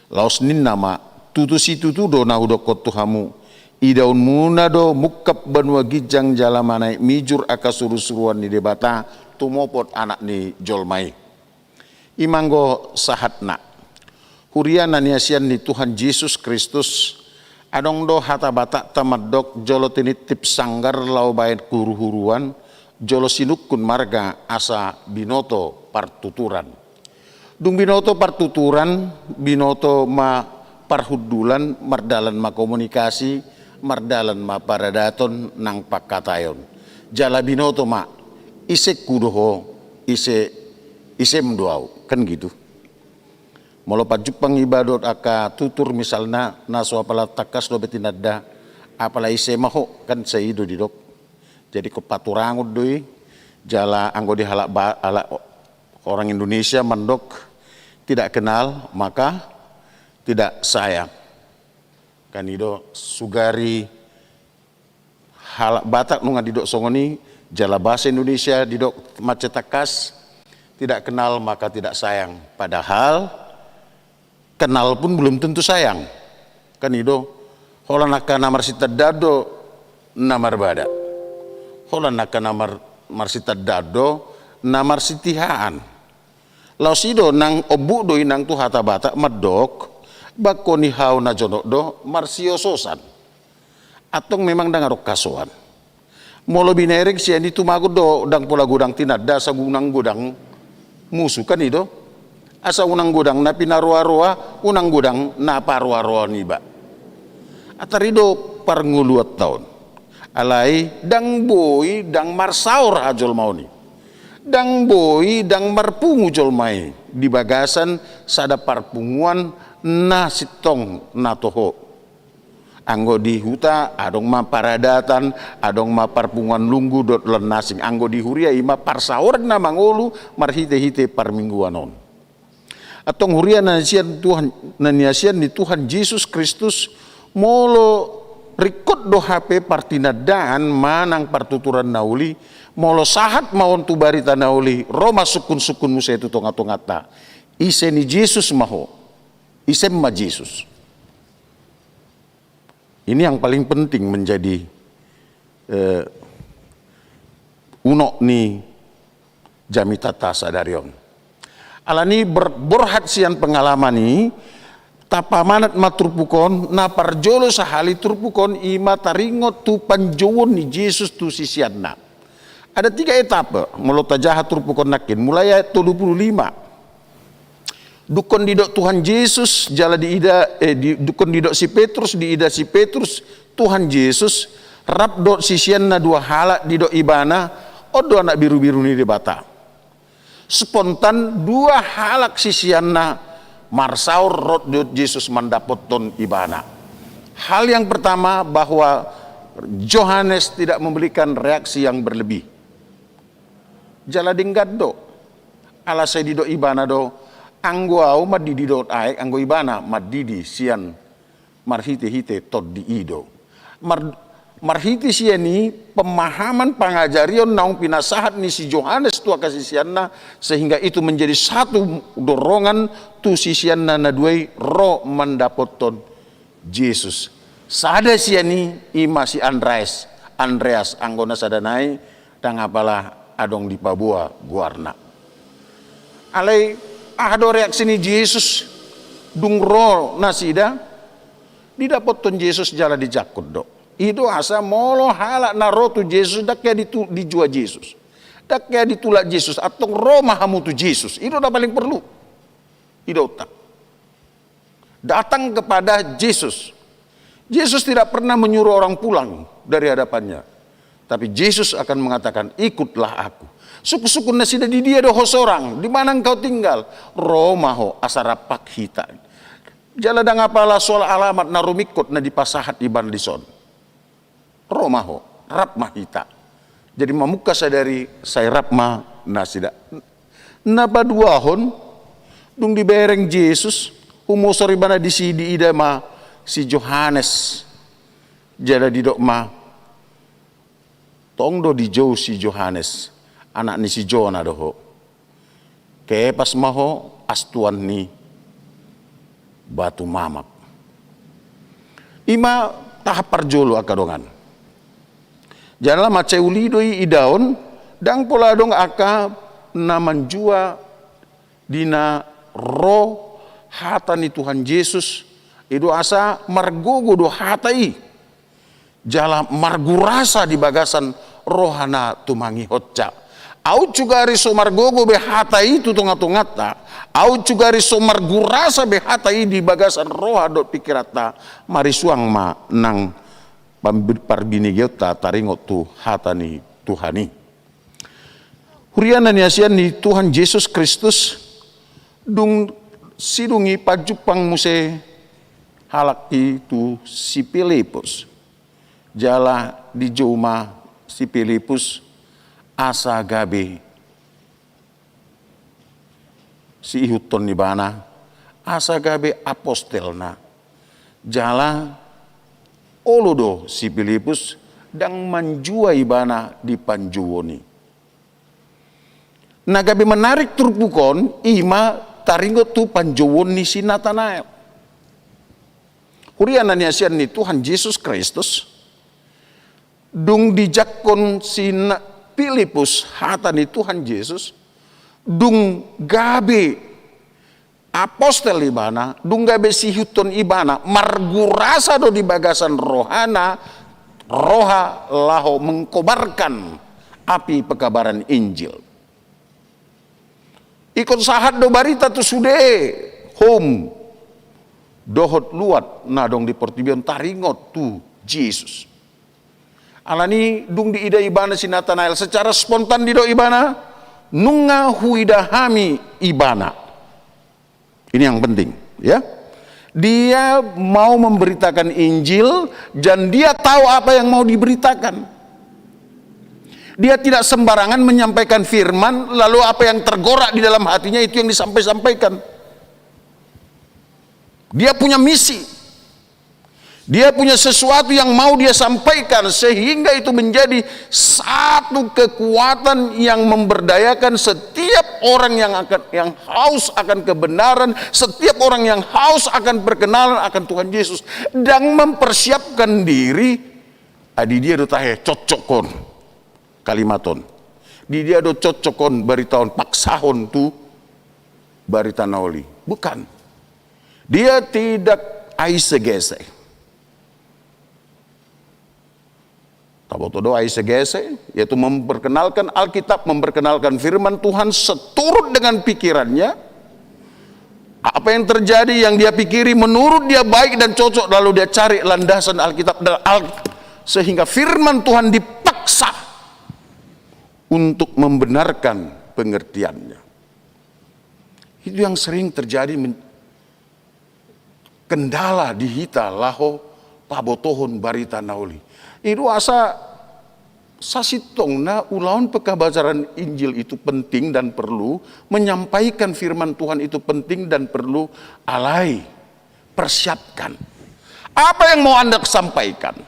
Laos ninna ma, tutu situtu do na hudokkon tu hamu, idaonmuna do mungkap banua ginjang jala manaek mijur angka surusuruan ni Debata tumopot Anak ni jolma i. I ma anggo sahatna. Huria na niasian ni Tuhan Jesus Kristus, adong do hata Batakta mandok, jolo tiniptip sanggar laho baen huruhuruan, jolo sinungkun marga asa binoto partuturan. Dung binoto partuturan, binoto ma parhundulan, mardalan ma komunikasi, mardalan ma paradaton nang pangkataion. Jala binoto ma, isengku do ho, ise, isem do ahu, kan gitu. Molo pajumpang iba dohot angka tutur misalna, na so apala tangkas dope tinanda, apala ise ma ho, kan sai i do didok. Jadi ingkon paturangon do i, jala anggo di halak ba-, halak orang Indonesia mandok, tidak kenal maka tidak sayang. Kan i do, sugari halak Batak nunga didok songon i, jala bahasa Indonesia didok mansai tangkas, tidak kenal maka tidak sayang. Padahal kenal pun belum tentu sayang. Kan i do, holan angka na marsitandaan do na marbada. Holan angka na mar-, marsitandaan do na marsitihaan. Laos i do nang ombuk do i nang tu hata Batak mandok, bangko ni hau na jonok do marsiososan. Antong memang ndang adong hasoan. Molo binereng sian i tumagon do ndang pola godang tinanda asa unang godang musu, kan i do. Asa unang godang na pinaroaroa, unang godang na paroaroa niba. Atar i do parngoluanta on. Alai ndang boi ndang marsaor hajolmaon i. Ndang boi ndang marpungu jolma i di bagasan sada parpunguan na sintong na toho. Anggo di huta, adong ma paradatan, adong ma parpunguan lunggu dohot lan na asing. Anggo di huria, i ma parsaoran na mangolu marhitehite parmingguan on. Antong huria na niasian Tuhan, na niasian ni Tuhan Jesus Kristus, molo ringkot do hape partinandaan manang partuturan na uli, molo sahat ma on tu barita na uli, ro ma sungkunsungkun muse tu tongatonganta. Ise ni Jesus ma ho? Isem ma Jesus? Ini yang paling penting menjadi, eh, unok ni jamitanta sadari on. Alani ber-, borhat sian pengalaman i, tapamanat ma turpuk on, na parjolo sahali turpuk on i ma taringot tu panjouon ni Jesus tu siseanna. Ada tiga etape, molo tajaha turpuk on nangkin, mulai ayat tolu pulu lima. Dungkon didok Tuhan Jesus, jala diida, eh, di, dungkon didok si Petrus, diida si Petrus, Tuhan Jesus, rap dohot siseanna dua halak didok ibana, on do anak birubiru ni Debata. Spontan dua halak siseanna marsaor ro dohot Jesus mandapothon ibana. Hal yang pertama bahwa Johannes tidak memberikan reaksi yang berlebih. Jala denggan do. Ala sai didok ibana do, anggo ahu mandidi dohot aek, anggo ibana mandidi sian marhitehite tondi i do. Mar-, marhite sian i pemahaman pangajarion naung pinasahat ni si Johannes tu angka siseanna, sehingga itu menjadi satu dorongan tu siseanna na dua i ro mandapothon Jesus. Sada sian i ima si Andreas, Andreas anggo na sada nai, ndang apala adong dipaboa goarna. Alai aha do reaksi ni Jesus dung ro nasida? Didapothon Jesus jala dijangkon do. I do asa molo halak na ro tu Jesus ndang hea ditu-, dijua Jesus. Ndang hea ditulak Jesus, antong ro ma hamu tu Jesus. I do na paling porlu. I do untang. Datang kepada Jesus. Jesus tidak pernah menyuruh orang pulang dari hadapannya. Tapi Jesus akan mengatakan, "Ikutlah aku." Sungkunsungkun nasida, "Di dia do ho sorang? Di mana engkau tinggal?" "Ro ma ho asa rap hita." Jala ndang apala soal alamat na rumingkot na dipasahat ibana dison. Ro ma ho, rap ma hita. Jadi mamungka sadari sai rap ma nasida. Na paduahon, dung dibereng Jesus, humosor ibana disi, diida ma si Johannes. Jala didok ma, "Tong do dijou si Johannes, anak ni si Jona do ho. Kepas ma ho astuan ni batu mamak." Ima tahap parjolo angka dongan. Jala mansai uli do i idaon, ndang pola adong angka na manjua di na ro hata ni Tuhan Jesus, i do asa margogo do hata i. Jala margurasa di bagasan roha na tumangihonsa. Aut sugari so margogo be hata i tu tongatonganta, aut sugari so margurasa be hata i di bagasan roha dohot pingkiranta, marisuang ma nang pambi-, parbinegeonta taringot tu hata ni Tuhan i. Huria na niasian ni Tuhan Jesus Kristus, dung sidung i pajumpang muse halak i tu si Pilipus. Jala dijou ma si Pilipus asa gabe siihuthon ni ibana, asa gabe apostelna. Jala olo do si Pilipus ndang manjua ibana di panjouon i. Na gabe menarik turpuk on, ima taringot tu panjouon ni si Natanael. Huria na niasian ni Tuhan Jesus Kristus, dung dijangkon si Na-, Pilipus hata ni Tuhan Jesus, dung gabe apostel ibana, dung gabe siihuthon ibana, margurasa do di bagasan rohana, roha laho mengkobarkan api pekabaran Injil. Ingkon sahat do barita tu sude houm dohot luat na adong di portibi on taringot tu Jesus. Alani dung diida ibana si Natanael, secara spontan didok ibana, "Nunga huida hami ibana." Ini yang penting, ya. Dia mau memberitakan Injil dan dia tahu apa yang mau diberitakan. Dia tidak sembarangan menyampaikan firman, lalu apa yang tergerak di dalam hatinya itu yang disampai-sampaikan. Dia punya misi. Dia punya sesuatu yang mau dia sampaikan, sehingga itu menjadi satu kekuatan yang memberdayakan setiap orang yang akan, yang haus akan kebenaran, setiap orang yang haus akan perkenalan akan Tuhan Yesus, dan mempersiapkan diri. Adi dia do tahe cocok on kalimat on. Di dia do cocok on barita on, paksahon tu barita na uli. Bukan. Dia tidak aisegese. Taboto do aisegese, yaitu memperkenalkan Alkitab, memperkenalkan firman Tuhan seturut dengan pikirannya. Apa yang terjadi, yang dia pikiri menurut dia baik dan cocok, lalu dia cari landasan Alkitab dan Al-, sehingga firman Tuhan dipaksa untuk membenarkan pengertiannya. Itu yang sering terjadi men-, kendala di hita laho pabotohon barita na uli. I do asa sasintongna ulaon pekabaran Injil itu penting dan perlu, menyampaikan firman Tuhan itu penting dan perlu, alai persiapkan. Apa yang mau Anda sampaikan?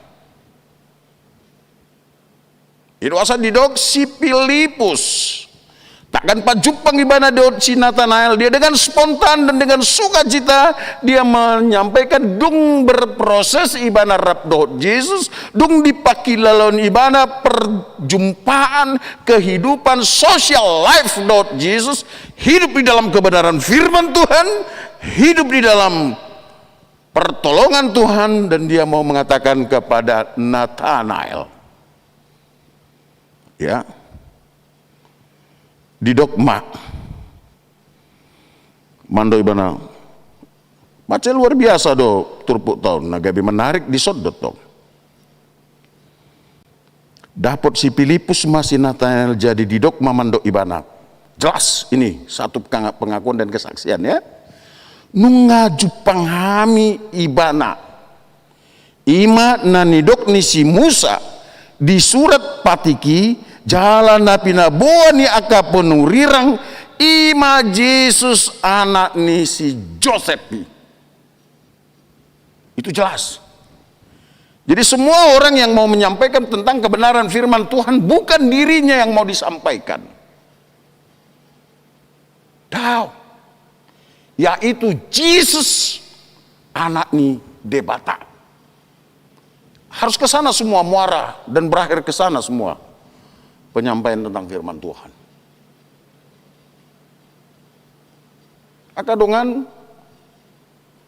I do asa didok si Pilipus. Tagan pajumpang ibana dohot si Natanael, dia dengan spontan dan dengan sukacita dia menyampaikan, dung berproses ibana rap dohot Jesus, dung dipangkilalaon ibana perjumpaan, kehidupan, social life dohot Jesus, hidup di dalam kebenaran firman Tuhan, hidup di dalam pertolongan Tuhan, dan dia mau mengatakan kepada Natanael, ya, didok ma mandok ibana. Mansai luar biasa do turpukta on, na gabe menarik dison do tong. Dapot si Pilipus ma si Natanael, jadi didok ma mandok ibana. Jelas ini satu penga-, pengakuan dan kesaksian, ya. Nunga jumpang hami ibana. I ma na nidok ni si Musa di surat patik i, jala na pinaboa ni angka panurirang, i ma Jesus anak ni si Josep i. Itu jelas. Jadi semua orang yang mau menyampaikan tentang kebenaran firman Tuhan, bukan dirinya yang mau disampaikan. Daong. Yaitu Jesus, anak ni Debata. Harus ke sana semua muara dan berakhir ke sana semua penyampaian tentang firman Tuhan. Angka dongan,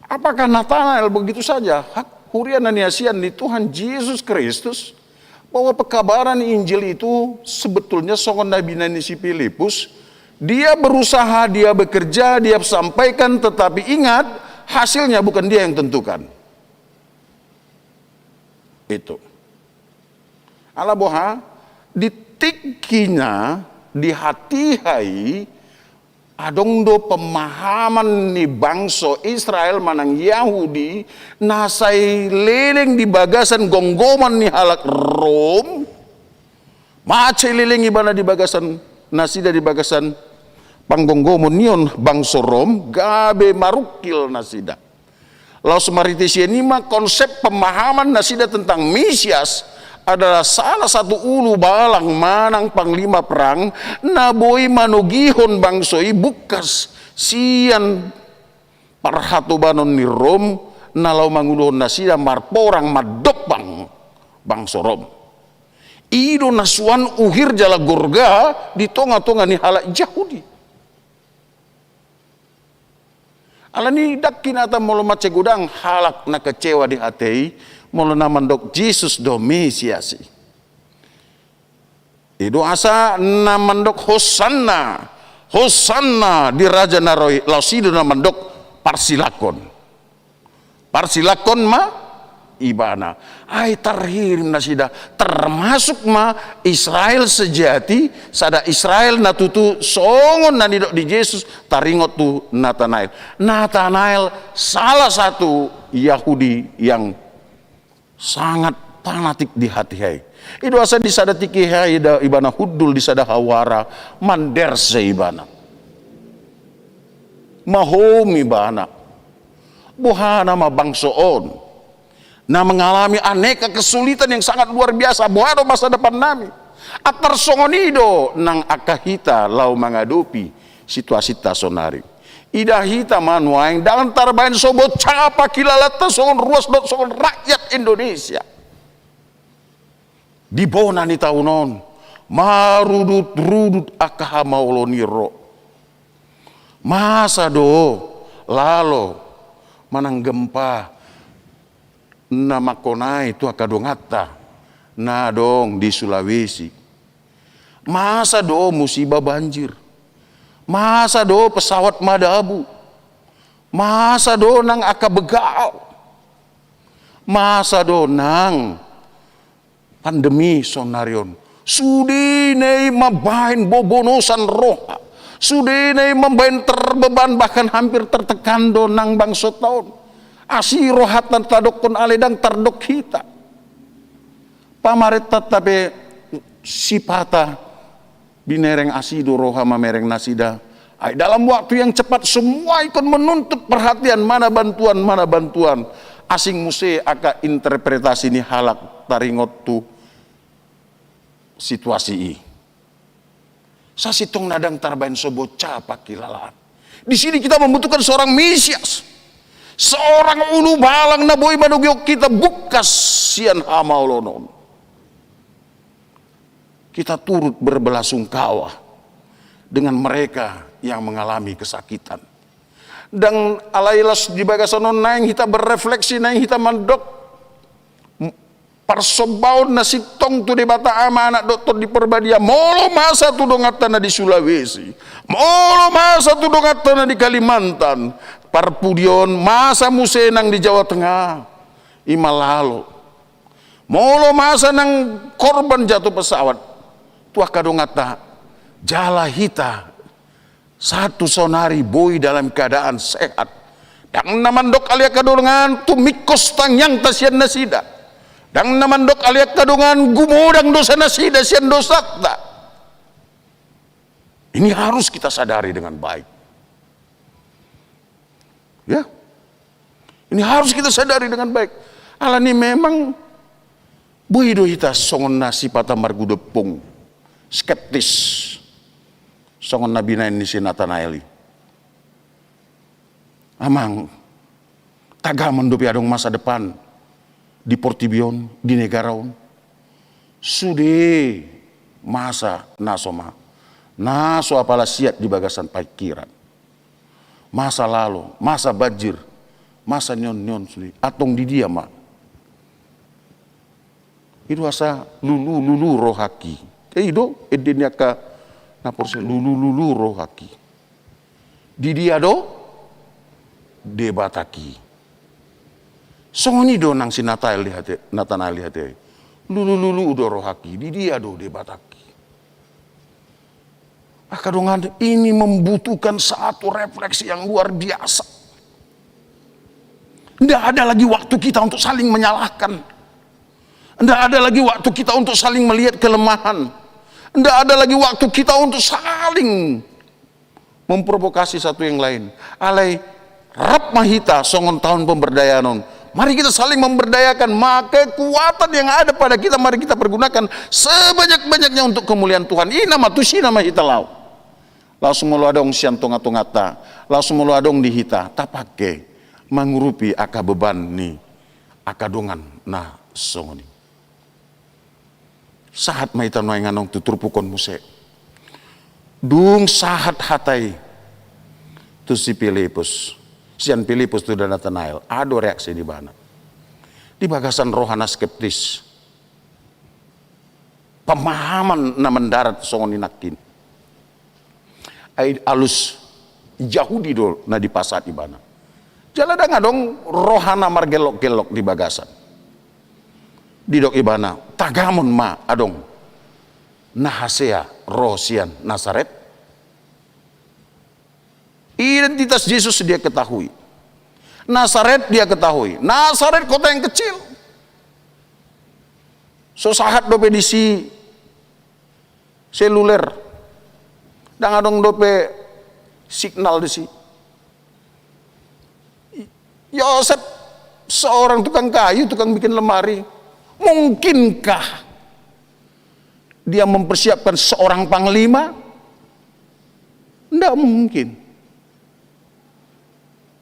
apakah Natanael begitu saja? Hak huria na niasian ni Tuhan Jesus Kristus, bahwa pekabaran Injil itu sebetulnya songon na binaen ni si Pilipus, dia berusaha, dia bekerja, dia sampaikan, tetapi ingat, hasilnya bukan dia yang tentukan. Itu. Ala boha, di tingkina, di hatiha i, adong do pemahaman ni bangso Israel manang Yahudi, na sai leleng di bagasan gomgoman ni halak Rom, mansai leleng ibana di bagasan, nasida di bagasan panggonggomon ni on bangso Rom, gabe marungkil nasida. Laos marhite sian i ma konsep pemahaman nasida tentang Mesias adalah salah satu ulu balang manang panglima perang na boi manogihon bangso i bungkas sian parhatobanon ni Rom na laho manguluhon nasida marporang mandok bang-, bangso Rom. I do na suan uhir jala gorga di tonga-tonga ni halak Jahudi. Alani i ndang hinata molo mansai godang halak na kecewa di hatiha i, molo na mandok Jesus do Mesias i. I do asa na mandok Hosanna, Hosanna di Raja na ro i, laos i do na mandok parsilangkon. Parsilangkon ma ibana. Ai tarhirim nasida, termasuk ma Israel sejati, sada Israel na tutu songon na nidok ni Jesus, taringot tu Natanael. Natanael salah satu Yahudi yang sangat fanatik di hatiha i. I do asa di sada tingki hea ibana hundul di sada hawara, manderse ibana. Mahom ibana. Boha nama bangso on na mengalami aneka kesulitan yang sangat luar biasa, boha do masa depan nami? Antar songon i do nang angka hita laho mangadopi situasinta sonari. Ida hita ma nuaeng ndang tarbaen so bocapa kilalanta songon ruas dohot songon rakyat Indonesia. Di bona ni taon on, marudut-rudut angka hamaolon i ro. Masa do lalo manang gempa na mangkonai tu angka donganta na adong di Sulawesi? Masa do musibah banjir? Masa do pesawat madabu? Masa do nang angka begal? Masa do nang pandemi saonari on? Sude na i mambahen bobonosan roha, sude na i mambahen terbeban, bahkan hampir tertekan do nang bangsonta on. Asi rohanta tadokkon, alai ndang tardok hita. Pamaretanta pe sipata binereng asi do roha mamereng nasida. Ai dalam waktu yang cepat semua ikut menuntut perhatian, mana bantuan, mana bantuan. Asing muse angka interpretasi ni halak taringot tu situasi i. Sasintongna ndang tarbahen so bonca pangkilalaan. Di sini kita membutuhkan seorang Mesias, seorang ulubalang na boi manogihon hita bungkas sian hamaolon on. Kita turut berbelasungkawa dengan mereka yang mengalami kesakitan. Ndang alai laos di bagasan on naeng hita berefleksi, naeng hita mandok, m-, parsombaon na sintong tu Debata Ama, Anak dohot Tondi Parbadia. Molo masa tu donganta na di Sulawesi, molo masa tu donganta na di Kalimantan, parpudi on masa muse nang di Jawa Tengah, i ma lalo. Molo masa nang korban jatuh pesawat, tu angka donganta, jala hita sahat tu saonari boi dalam keadaan sehat. Ndang na mandok ale angka dongan tumingkos tangiangta sian nasida. Ndang na mandok ale angka dongan gumodang dosa nasida sian dosanta. Ini harus kita sadari dengan baik. Ya. Ini harus kita sadari dengan baik. Alani memang boi do hita songon na sipata margudepung, skeptis. Songon na binahen ni si Natanael i. Amang, tagamon dope adong masa depan di portibi on, di negara on? Sude masa na so ma, na so apala siat di bagasan pangkiran. Masa lalo, masa banjir, masa ni on ni on sude. Antong di dia ma? I do asa lulu lulu rohangki. Eh, i do ende ni angka na porsea, lulu lulu rohangki. Di dia do Debatangki? Songon i do nang si Natanael di hate, Natanael di hate. Lulu lulu do rohangki, di dia do Debatangki? Angka dongan, ini membutuhkan satu refleksi yang luar biasa. Ndak ada lagi waktu kita untuk saling menyalahkan. Ndak ada lagi waktu kita untuk saling melihat kelemahan. Ndak ada lagi waktu kita untuk saling memprovokasi satu yang lain. Alai rap ma hita songon taon pemberdayaan on. Mari kita saling memberdayakan, maka kekuatan yang ada pada kita mari kita pergunakan sebanyak-banyaknya untuk kemuliaan Tuhan. I nama tusi nama hita laho. Laos molo adong sian tonga-tonganta, laos molo adong di hita, tapake mangurupi angka beban ni angka dongan na songon i. Sahat ma hita nuaeng annon tu turpuk on muse. Dung sahat hata i tu si Pilipus, sian Pilipus tu Natanael, aha do reaksi ni ibana? Di bagasan roha na skeptis, pemahaman na mendarat songon i nangkin. Ai alus Jahudi do na dipasahat ibana. Jala ndang adong roha na margellok-gellok di bagasan. Didok ibana, tagamon ma adong na hasea ro sian Nasaret. Identitas Jesus dia ketahui. Nasaret dia ketahui. Nasaret kota yang kecil. So sahat dope disi seluler. Ndang adong dope signal disi. Yosep seorang tukang kayu, tukang bikin lemari. Mungkinkah dia mempersiapkan seorang panglima? Ndak mungkin.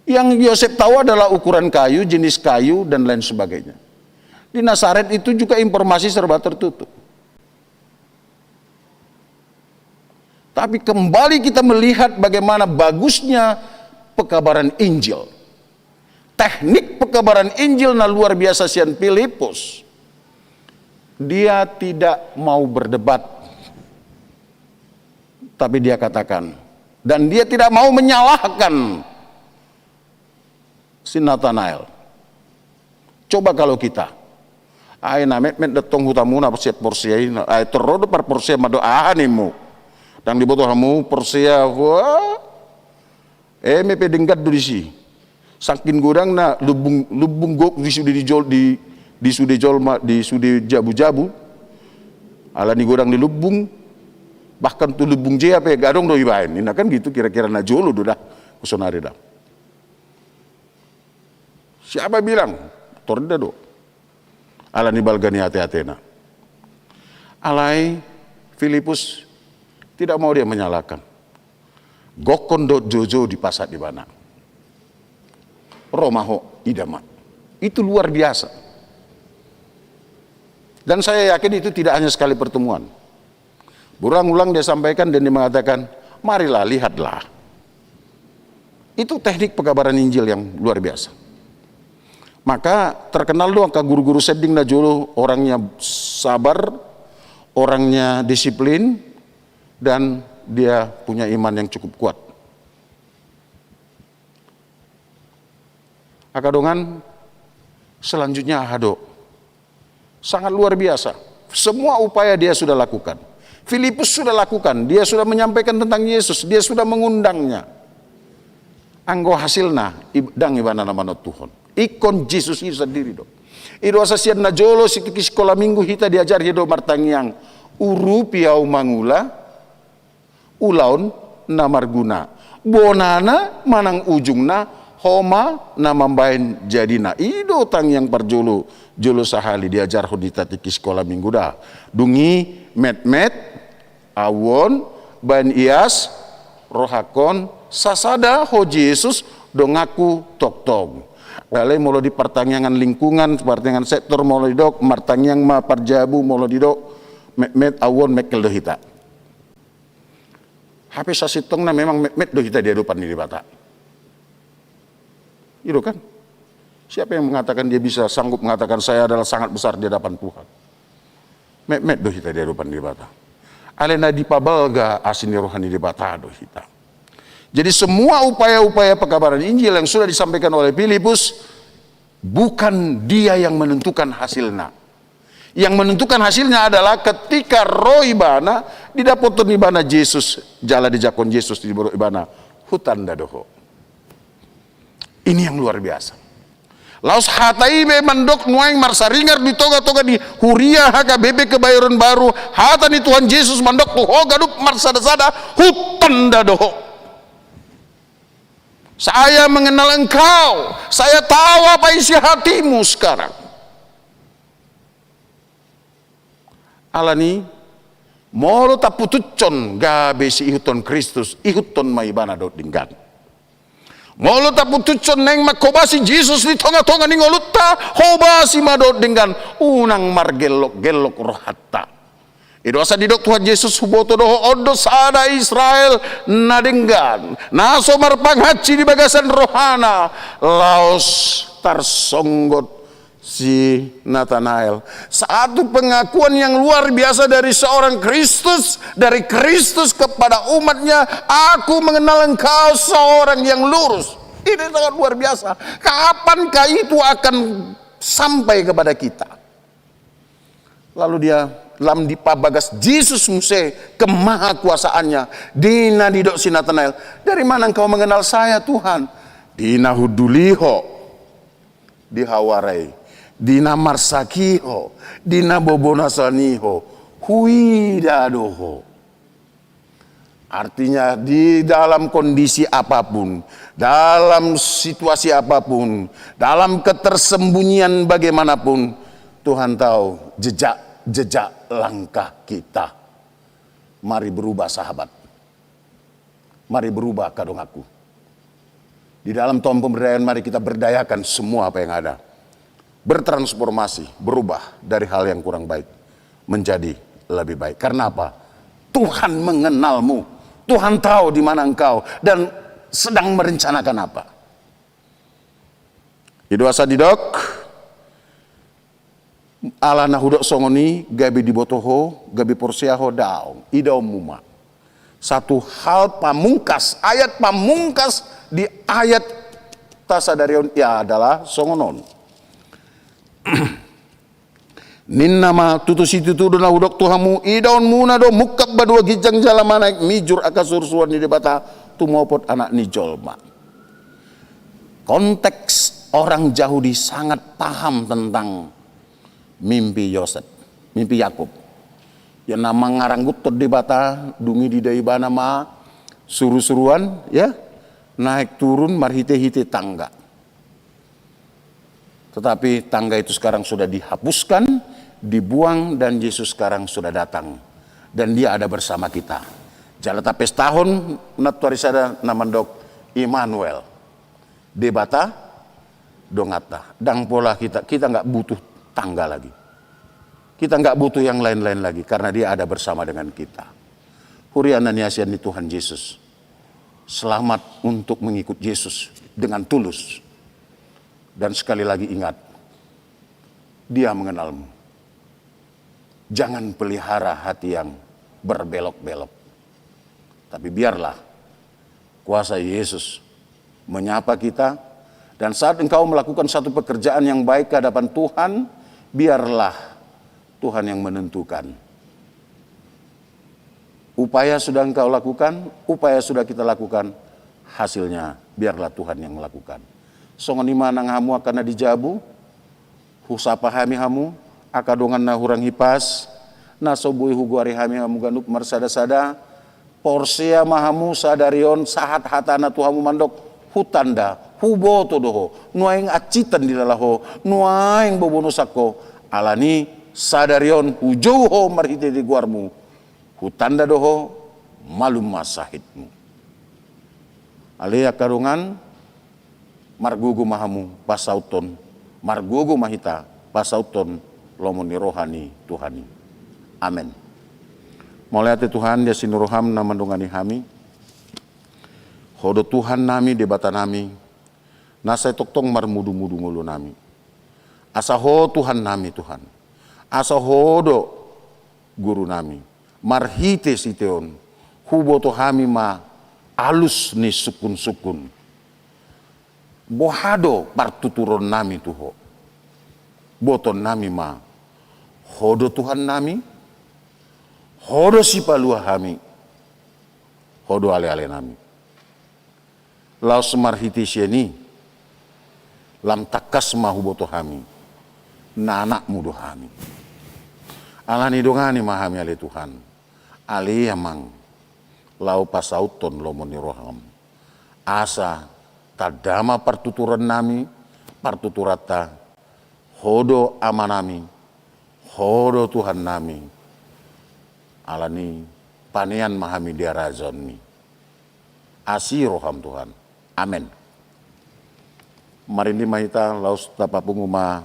Yang Yosep tahu adalah ukuran kayu, jenis kayu, dan lain sebagainya. Di Nasaret itu juga informasi serba tertutup. Tapi kembali kita melihat bagaimana bagusnya pekabaran Injil. Teknik pekabaran Injil na luar biasa sian Pilipus. Dia tidak mau berdebat. Tapi dia katakan, dan dia tidak mau menyalahkan Natanael. Coba kalau kita. Ai na metmet do tong hutamuna sian porsea i, ai tor ro do parporsea mandok aha ninmu. Ndang diboto hamu porsea, wah. Eme pe denggan do disi. Sangkin godangna lumbung, lumbung gok di sude di jol, di, di sude jolma, di sude jabu-jabu. Alani godang ni lumbung, bahkan tu lumbung jea pe gadong do ibaen. Ninna kan gitu kira-kira na jolo do da. Sonari da. Siapa bilang? Tor da do. Alani balga ni ate-atena. Alai Filipus tidak mau dia menyalahkan. Gokkon dohot joujou dipasahat ibana. Ro ma ho, ida ma. Itu luar biasa. Dan saya yakin itu tidak hanya sekali pertemuan. Berulang-ulang dia sampaikan dan dia mengatakan, "Marilah, lihatlah." Itu teknik pekabaran Injil yang luar biasa. Maka terkenal do angka guru-guru sending na jolo, orangnya sabar, orangnya disiplin, dan dia punya iman yang cukup kuat. Angka dongan, selanjutnya aha do? Sangat luar biasa. Semua upaya dia sudah lakukan. Filipus sudah lakukan, dia sudah menyampaikan tentang Yesus, dia sudah mengundangnya. Anggo hasilna, ib-, ndang ibana na manontuhon. Ingkon Jesus i sandiri do. I do asa sian na jolo sian tingki sikola minggu hita diajari do martangiang. Urupi ahu mangula, ulaon na marguna. Bonana manang ujungna, Ho ma na mambahen jadina. I do tangiang parjolo, jolo sahali diajarhon hita tingki sikola minggu da. Dung i metmet, ahu on, bahen ias, rohangkon, sasada Ho Jesus, donganku tongtong. Alai molo di partangiangan lingkungan, partangiangan sektor, molo didok, martangiang ma parjabu, molo didok, metmet, ahu on, mengkel do hita. Hape sasintongna memang metmet do hita di adopan ni Debata. I do kan? Siapa yang mengatakan dia bisa sanggup mengatakan, "Saya adalah sangat besar di hadapan Tuhan"? Metmet do hita di adopan ni Debata. Alai na dipabalga asi ni roha ni Debata do hita. Jadi semua upaya-upaya pekabaran Injil yang sudah disampaikan oleh Filipus, bukan dia yang menentukan hasilna. Yang menentukan hasilnya adalah ketika ro ibana, didapothon ibana Jesus, jala dijangkon Jesus, diboto ibana, "Hutanda do ho." Ini yang luar biasa. Laos hata i be mandok nuaeng marsaringar di tonga-tonga ni huria H K B P Kebayoran Baru, hata ni Tuhan Jesus mandok tu ho ganup marsada-sada, "Hutanda do ho." Saya mengenal engkau, saya tahu apa isi hatimu sekarang. Alani, molo taputushon gabe siihuthon Kristus, ihuthon ma ibana dohot denggan. Molo taputushon naeng manghobasi Jesus di tonga-tonga ni ngolunta, hobasi ma dohot denggan, unang margellok-gellok rohanta. I do asa didok Tuhan Jesus, "Huboto do ho on do sada Israel na denggan, na so marpangansi di bagasan rohana, laos tarsonggot si Natanael." Satu pengakuan yang luar biasa dari seorang Kristus, dari Kristus kepada umatnya, "Aku mengenal engkau seorang yang lurus." Ini sangat luar biasa. Kapankah itu akan sampai kepada kita? Lalu dia lam dipabagas Jesus muse kemahakuasaannya. Di na didok si Natanael, "Dari mana engkau mengenal saya, Tuhan?" "Di na hunduli ho di hawara i, di na marsaki ho, di na bobonasan i ho, huida do ho." Artinya, di dalam kondisi apapun, dalam situasi apapun, dalam ketersembunyian bagaimanapun, Tuhan tahu jejak-jejak langkah kita. Mari berubah, sahabat. Mari berubah, angka donganku. Di dalam Tuhan pemberdayaan, mari kita berdayakan semua apa yang ada. Bertransformasi, berubah dari hal yang kurang baik menjadi lebih baik. Karena apa? Tuhan mengenalmu, Tuhan tahu di mana engkau dan sedang merencanakan apa. I do asa didok, ala na hudok songon i, gabe diboto ho, gabe porsea ho, daong, idaonmu ma. Satu hal pamungkas, ayat pamungkas di ayat Sadari on ia adalah songon on. Ninna ma, tutu situtu do na hudok tu hamu, idaonmuna do mungkap banua ginjang jala manaek mijur angka surusuruan ni Debata tumopot Anak ni Jolma. Konteks orang Jahudi sangat paham tentang mimpi Yosep, mimpi Yakub. Ia na mangarangguthon Debata, dung i diida ibana ma surusuruan, ya, naek turun marhite-hite tangga. Tetapi tangga itu sekarang sudah dihapuskan, dibuang, dan Yesus sekarang sudah datang. Dan Dia ada bersama kita. Jala tapestahon nantuari sada na mandok Immanuel. Debata donganta. Ndang pola kita, kita nggak butuh tangga lagi. Kita nggak butuh yang lain-lain lagi, karena Dia ada bersama dengan kita. Huria na niasian ni Tuhan Yesus. Selamat untuk mengikut Yesus dengan tulus. Dan sekali lagi ingat, Dia mengenalmu. Jangan pelihara hati yang berbelok-belok. Tapi biarlah kuasa Yesus menyapa kita, dan saat engkau melakukan satu pekerjaan yang baik ke hadapan Tuhan, biarlah Tuhan yang menentukan. Upaya sudah engkau lakukan, upaya sudah kita lakukan, hasilnya biarlah Tuhan yang lakukan. Songon i ma nang hamu angka na di jabu, husapa hami hamu, angka dongan na hurang hipas, na so boi hugoari hami hamu ganup marsada-sada, porsea ma hamu sadari on sahat hatana tu hamu mandok, hutanda, huboto do ho, nuaeng ancitan dilala ho, nuaeng bobonosan ho, alani sadari on hujou ho marhite di goarmu, hutanda do ho, malum ma sahitmu. Ale angka dongan, margogo ma hamu pasauthon, margogo ma hita pasauthon lomo ni roha ni Tuhan i. Amen. Mauliate Tuhan, di asi ni roham na mandongani hami. Ho do Tuhan nami, Debata nami, na sai tongtong marmudu-mudu ngolu nami. Asa Ho Tuhan nami, Tuhan. Asa Ho do Guru nami. Marhite siteon, huboto hami ma alus ni sungkun-sungkun. Boha do partuturon nami tu Ho? Botoon nami ma, Ho do Tuhan nami, Ho do sipalua hami, Ho do ale-ale nami. Laos marhite sian i, lam tangkas ma huboto hami, na anakmu do hami. Alani dongani ma hami ale Tuhan, ale Amang, laho pasauthon lomo ni roham. Asa tanda ma partuturon nami, partuturanta, Ho do Ama nami, Ho do Tuhan nami. Alani panean ma hami di harajaonmi. Asi roham Tuhan. Amen. Marende ma hita laos tapapungu ma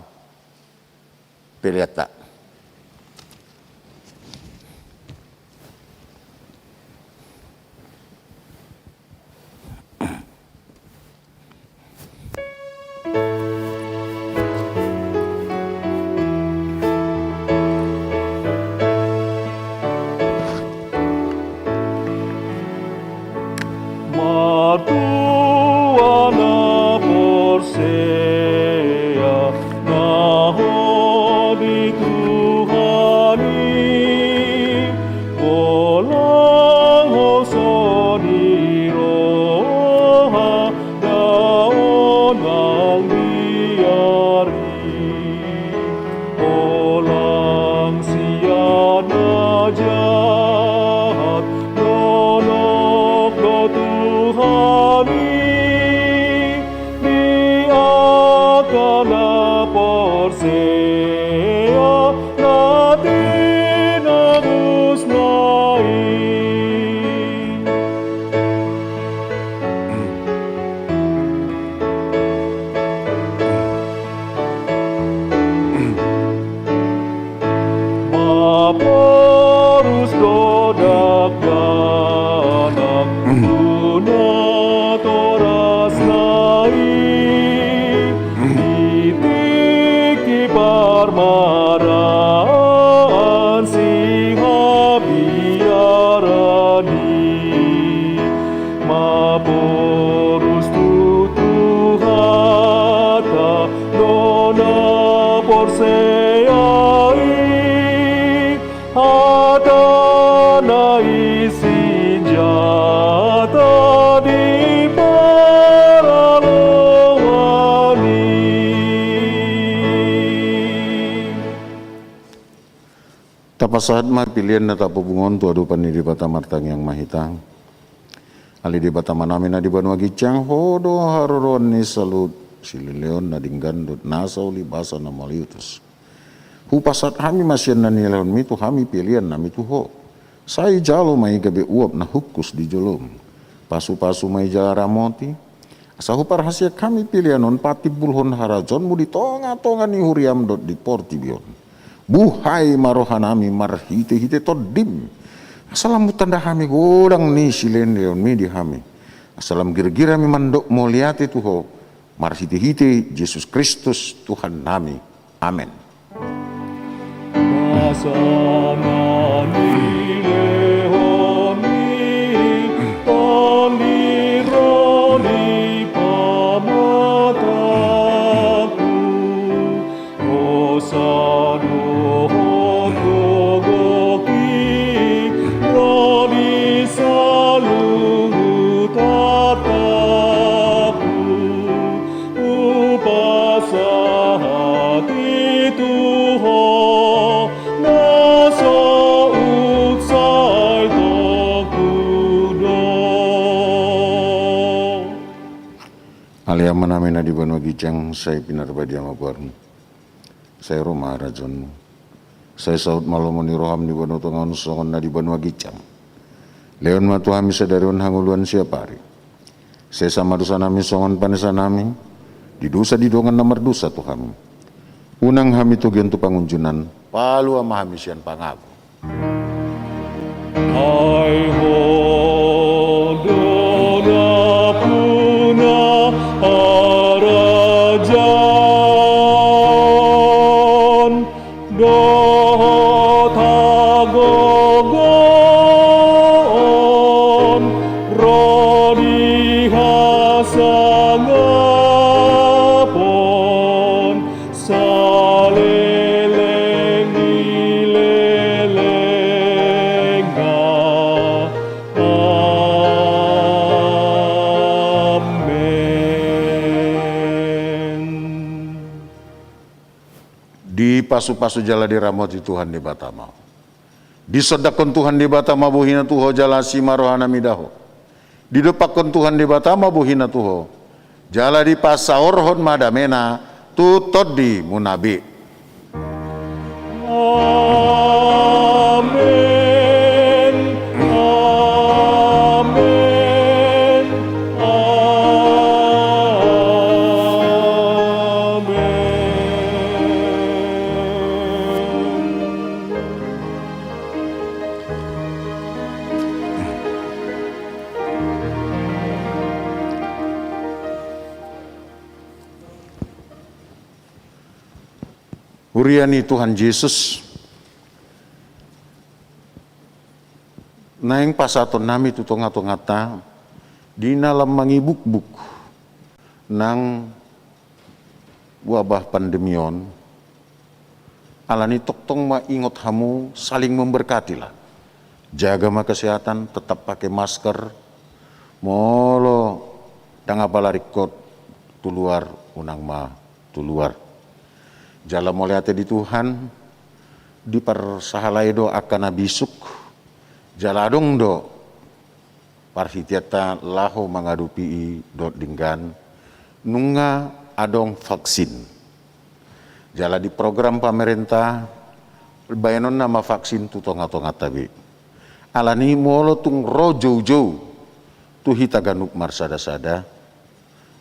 peleanta. Martua na porsea, na Ho di Sahat ma pilian na tapobungon tu adopan ni Debata, martangiang ma hita. Ale Debata Amanami na di banua ginjang, Ho do haroroan ni saluhut silehon na denggan dohot nasa uli basa na mauliutus. Hupasahat hami ma sian na nilehonmi tu hami pilian nami tu Ho. Sai jalo ma i gabe uap na hungkus di jolom. Pasupasu ma i jala ramoti. Asa huparhaseang hami pilian on patimbulhon harajaonmu di tongatonga ni huriam dohot di portibi on. Buhai ma rohanami marhitehite Tondim. Asa lam hutanda hami godang ni silehonmi di hami. Asa lam girgir hami mandok mauliate tu Ho. Marhitehite Jesus Kristus Tuhannami. Amen. Basa na nilehonmi, Tondim, ro ni pamatangku, hosa dohot gogohi, ro di saluhut hatangku. Hupasahat i tu Ho, na so unsai tongku do. Ale Amanami na di banua ginjang, sai pinarbadia ma goarmu. Sai ro ma harajaonmu. Sai saut ma lomo ni roham di banua tonga on songon na di banua ginjang. Lehon ma tu hami sadari on hangoluan siapari. Sesa ma dosanami songon panesanami di dosa di dongan na mardosa tu hami. Unang hami togion tu pangunjunan, palua ma hami sian pangago. Ai Ho do nampuna harajaon dohot hagogoon ro di hasangapon saleleng ni lelengna. Amen. Dipasupasu jala diramoti Tuhan Debata ma ho. Disondangkon Tuhan Debata ma bohina tu ho jala asi ma rohana mida ho. Didompakkon Tuhan Debata ma bohina tu ho jala dipasaorhon ma damena tu tondimuna be. Amen. Amen. Amen. Huria ni Tuhan Jesus, naeng pasahatonnami tu tongatonganta di na lam mangibukbuk nang wabah pandemi on. Alani tongtong ma ingot hamu, saling memberkatilah. Jaga ma kesehatan, tetap pakai masker. Molo ndang apala ringkot tu luar, unang ma tu luar. Jala mauliate di Tuhan, diparsahalai do angka na bisuk, jala adong do parhiteanta laho mangadopi i dohot denggan, nunga adong vaksin. Jala di program pamarenta, baenonna ma vaksin tu tongatonganta be. Alani molo tung ro joujou tu hita ganup marsadasada,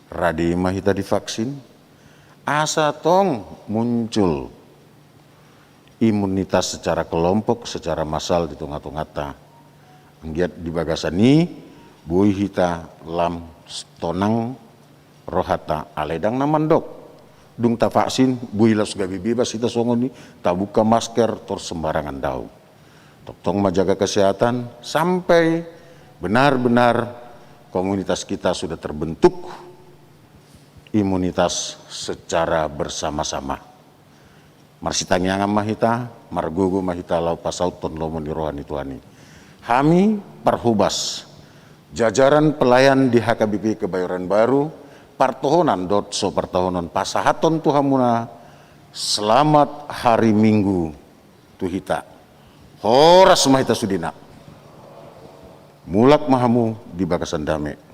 rade ma hita divaksin, asa tong muncul imunitas secara kelompok, secara massal di tongatonganta. Anggiat di bagasan i boi hita lam tonang rohanta, alai ndang na mandok dung tavaksin boi laos gabe bebas hita songon i, tabuka masker tor sembarangan dao. Tongtong ma jaga kesehatan sampai benar-benar komunitas kita sudah terbentuk imunitas secara bersama-sama. Marsitangiangan ma hita, margogo ma hita laho pasauthon lomo ni roha ni Tuhan i. Hami parhobas jajaran pelayan di H K B P Kebayoran Baru, partohonan dohot so partohonon pasahathon tu hamuna selamat hari Minggu tu hita. Horas ma hita sudena. Mulak ma hamu di bagasan dame.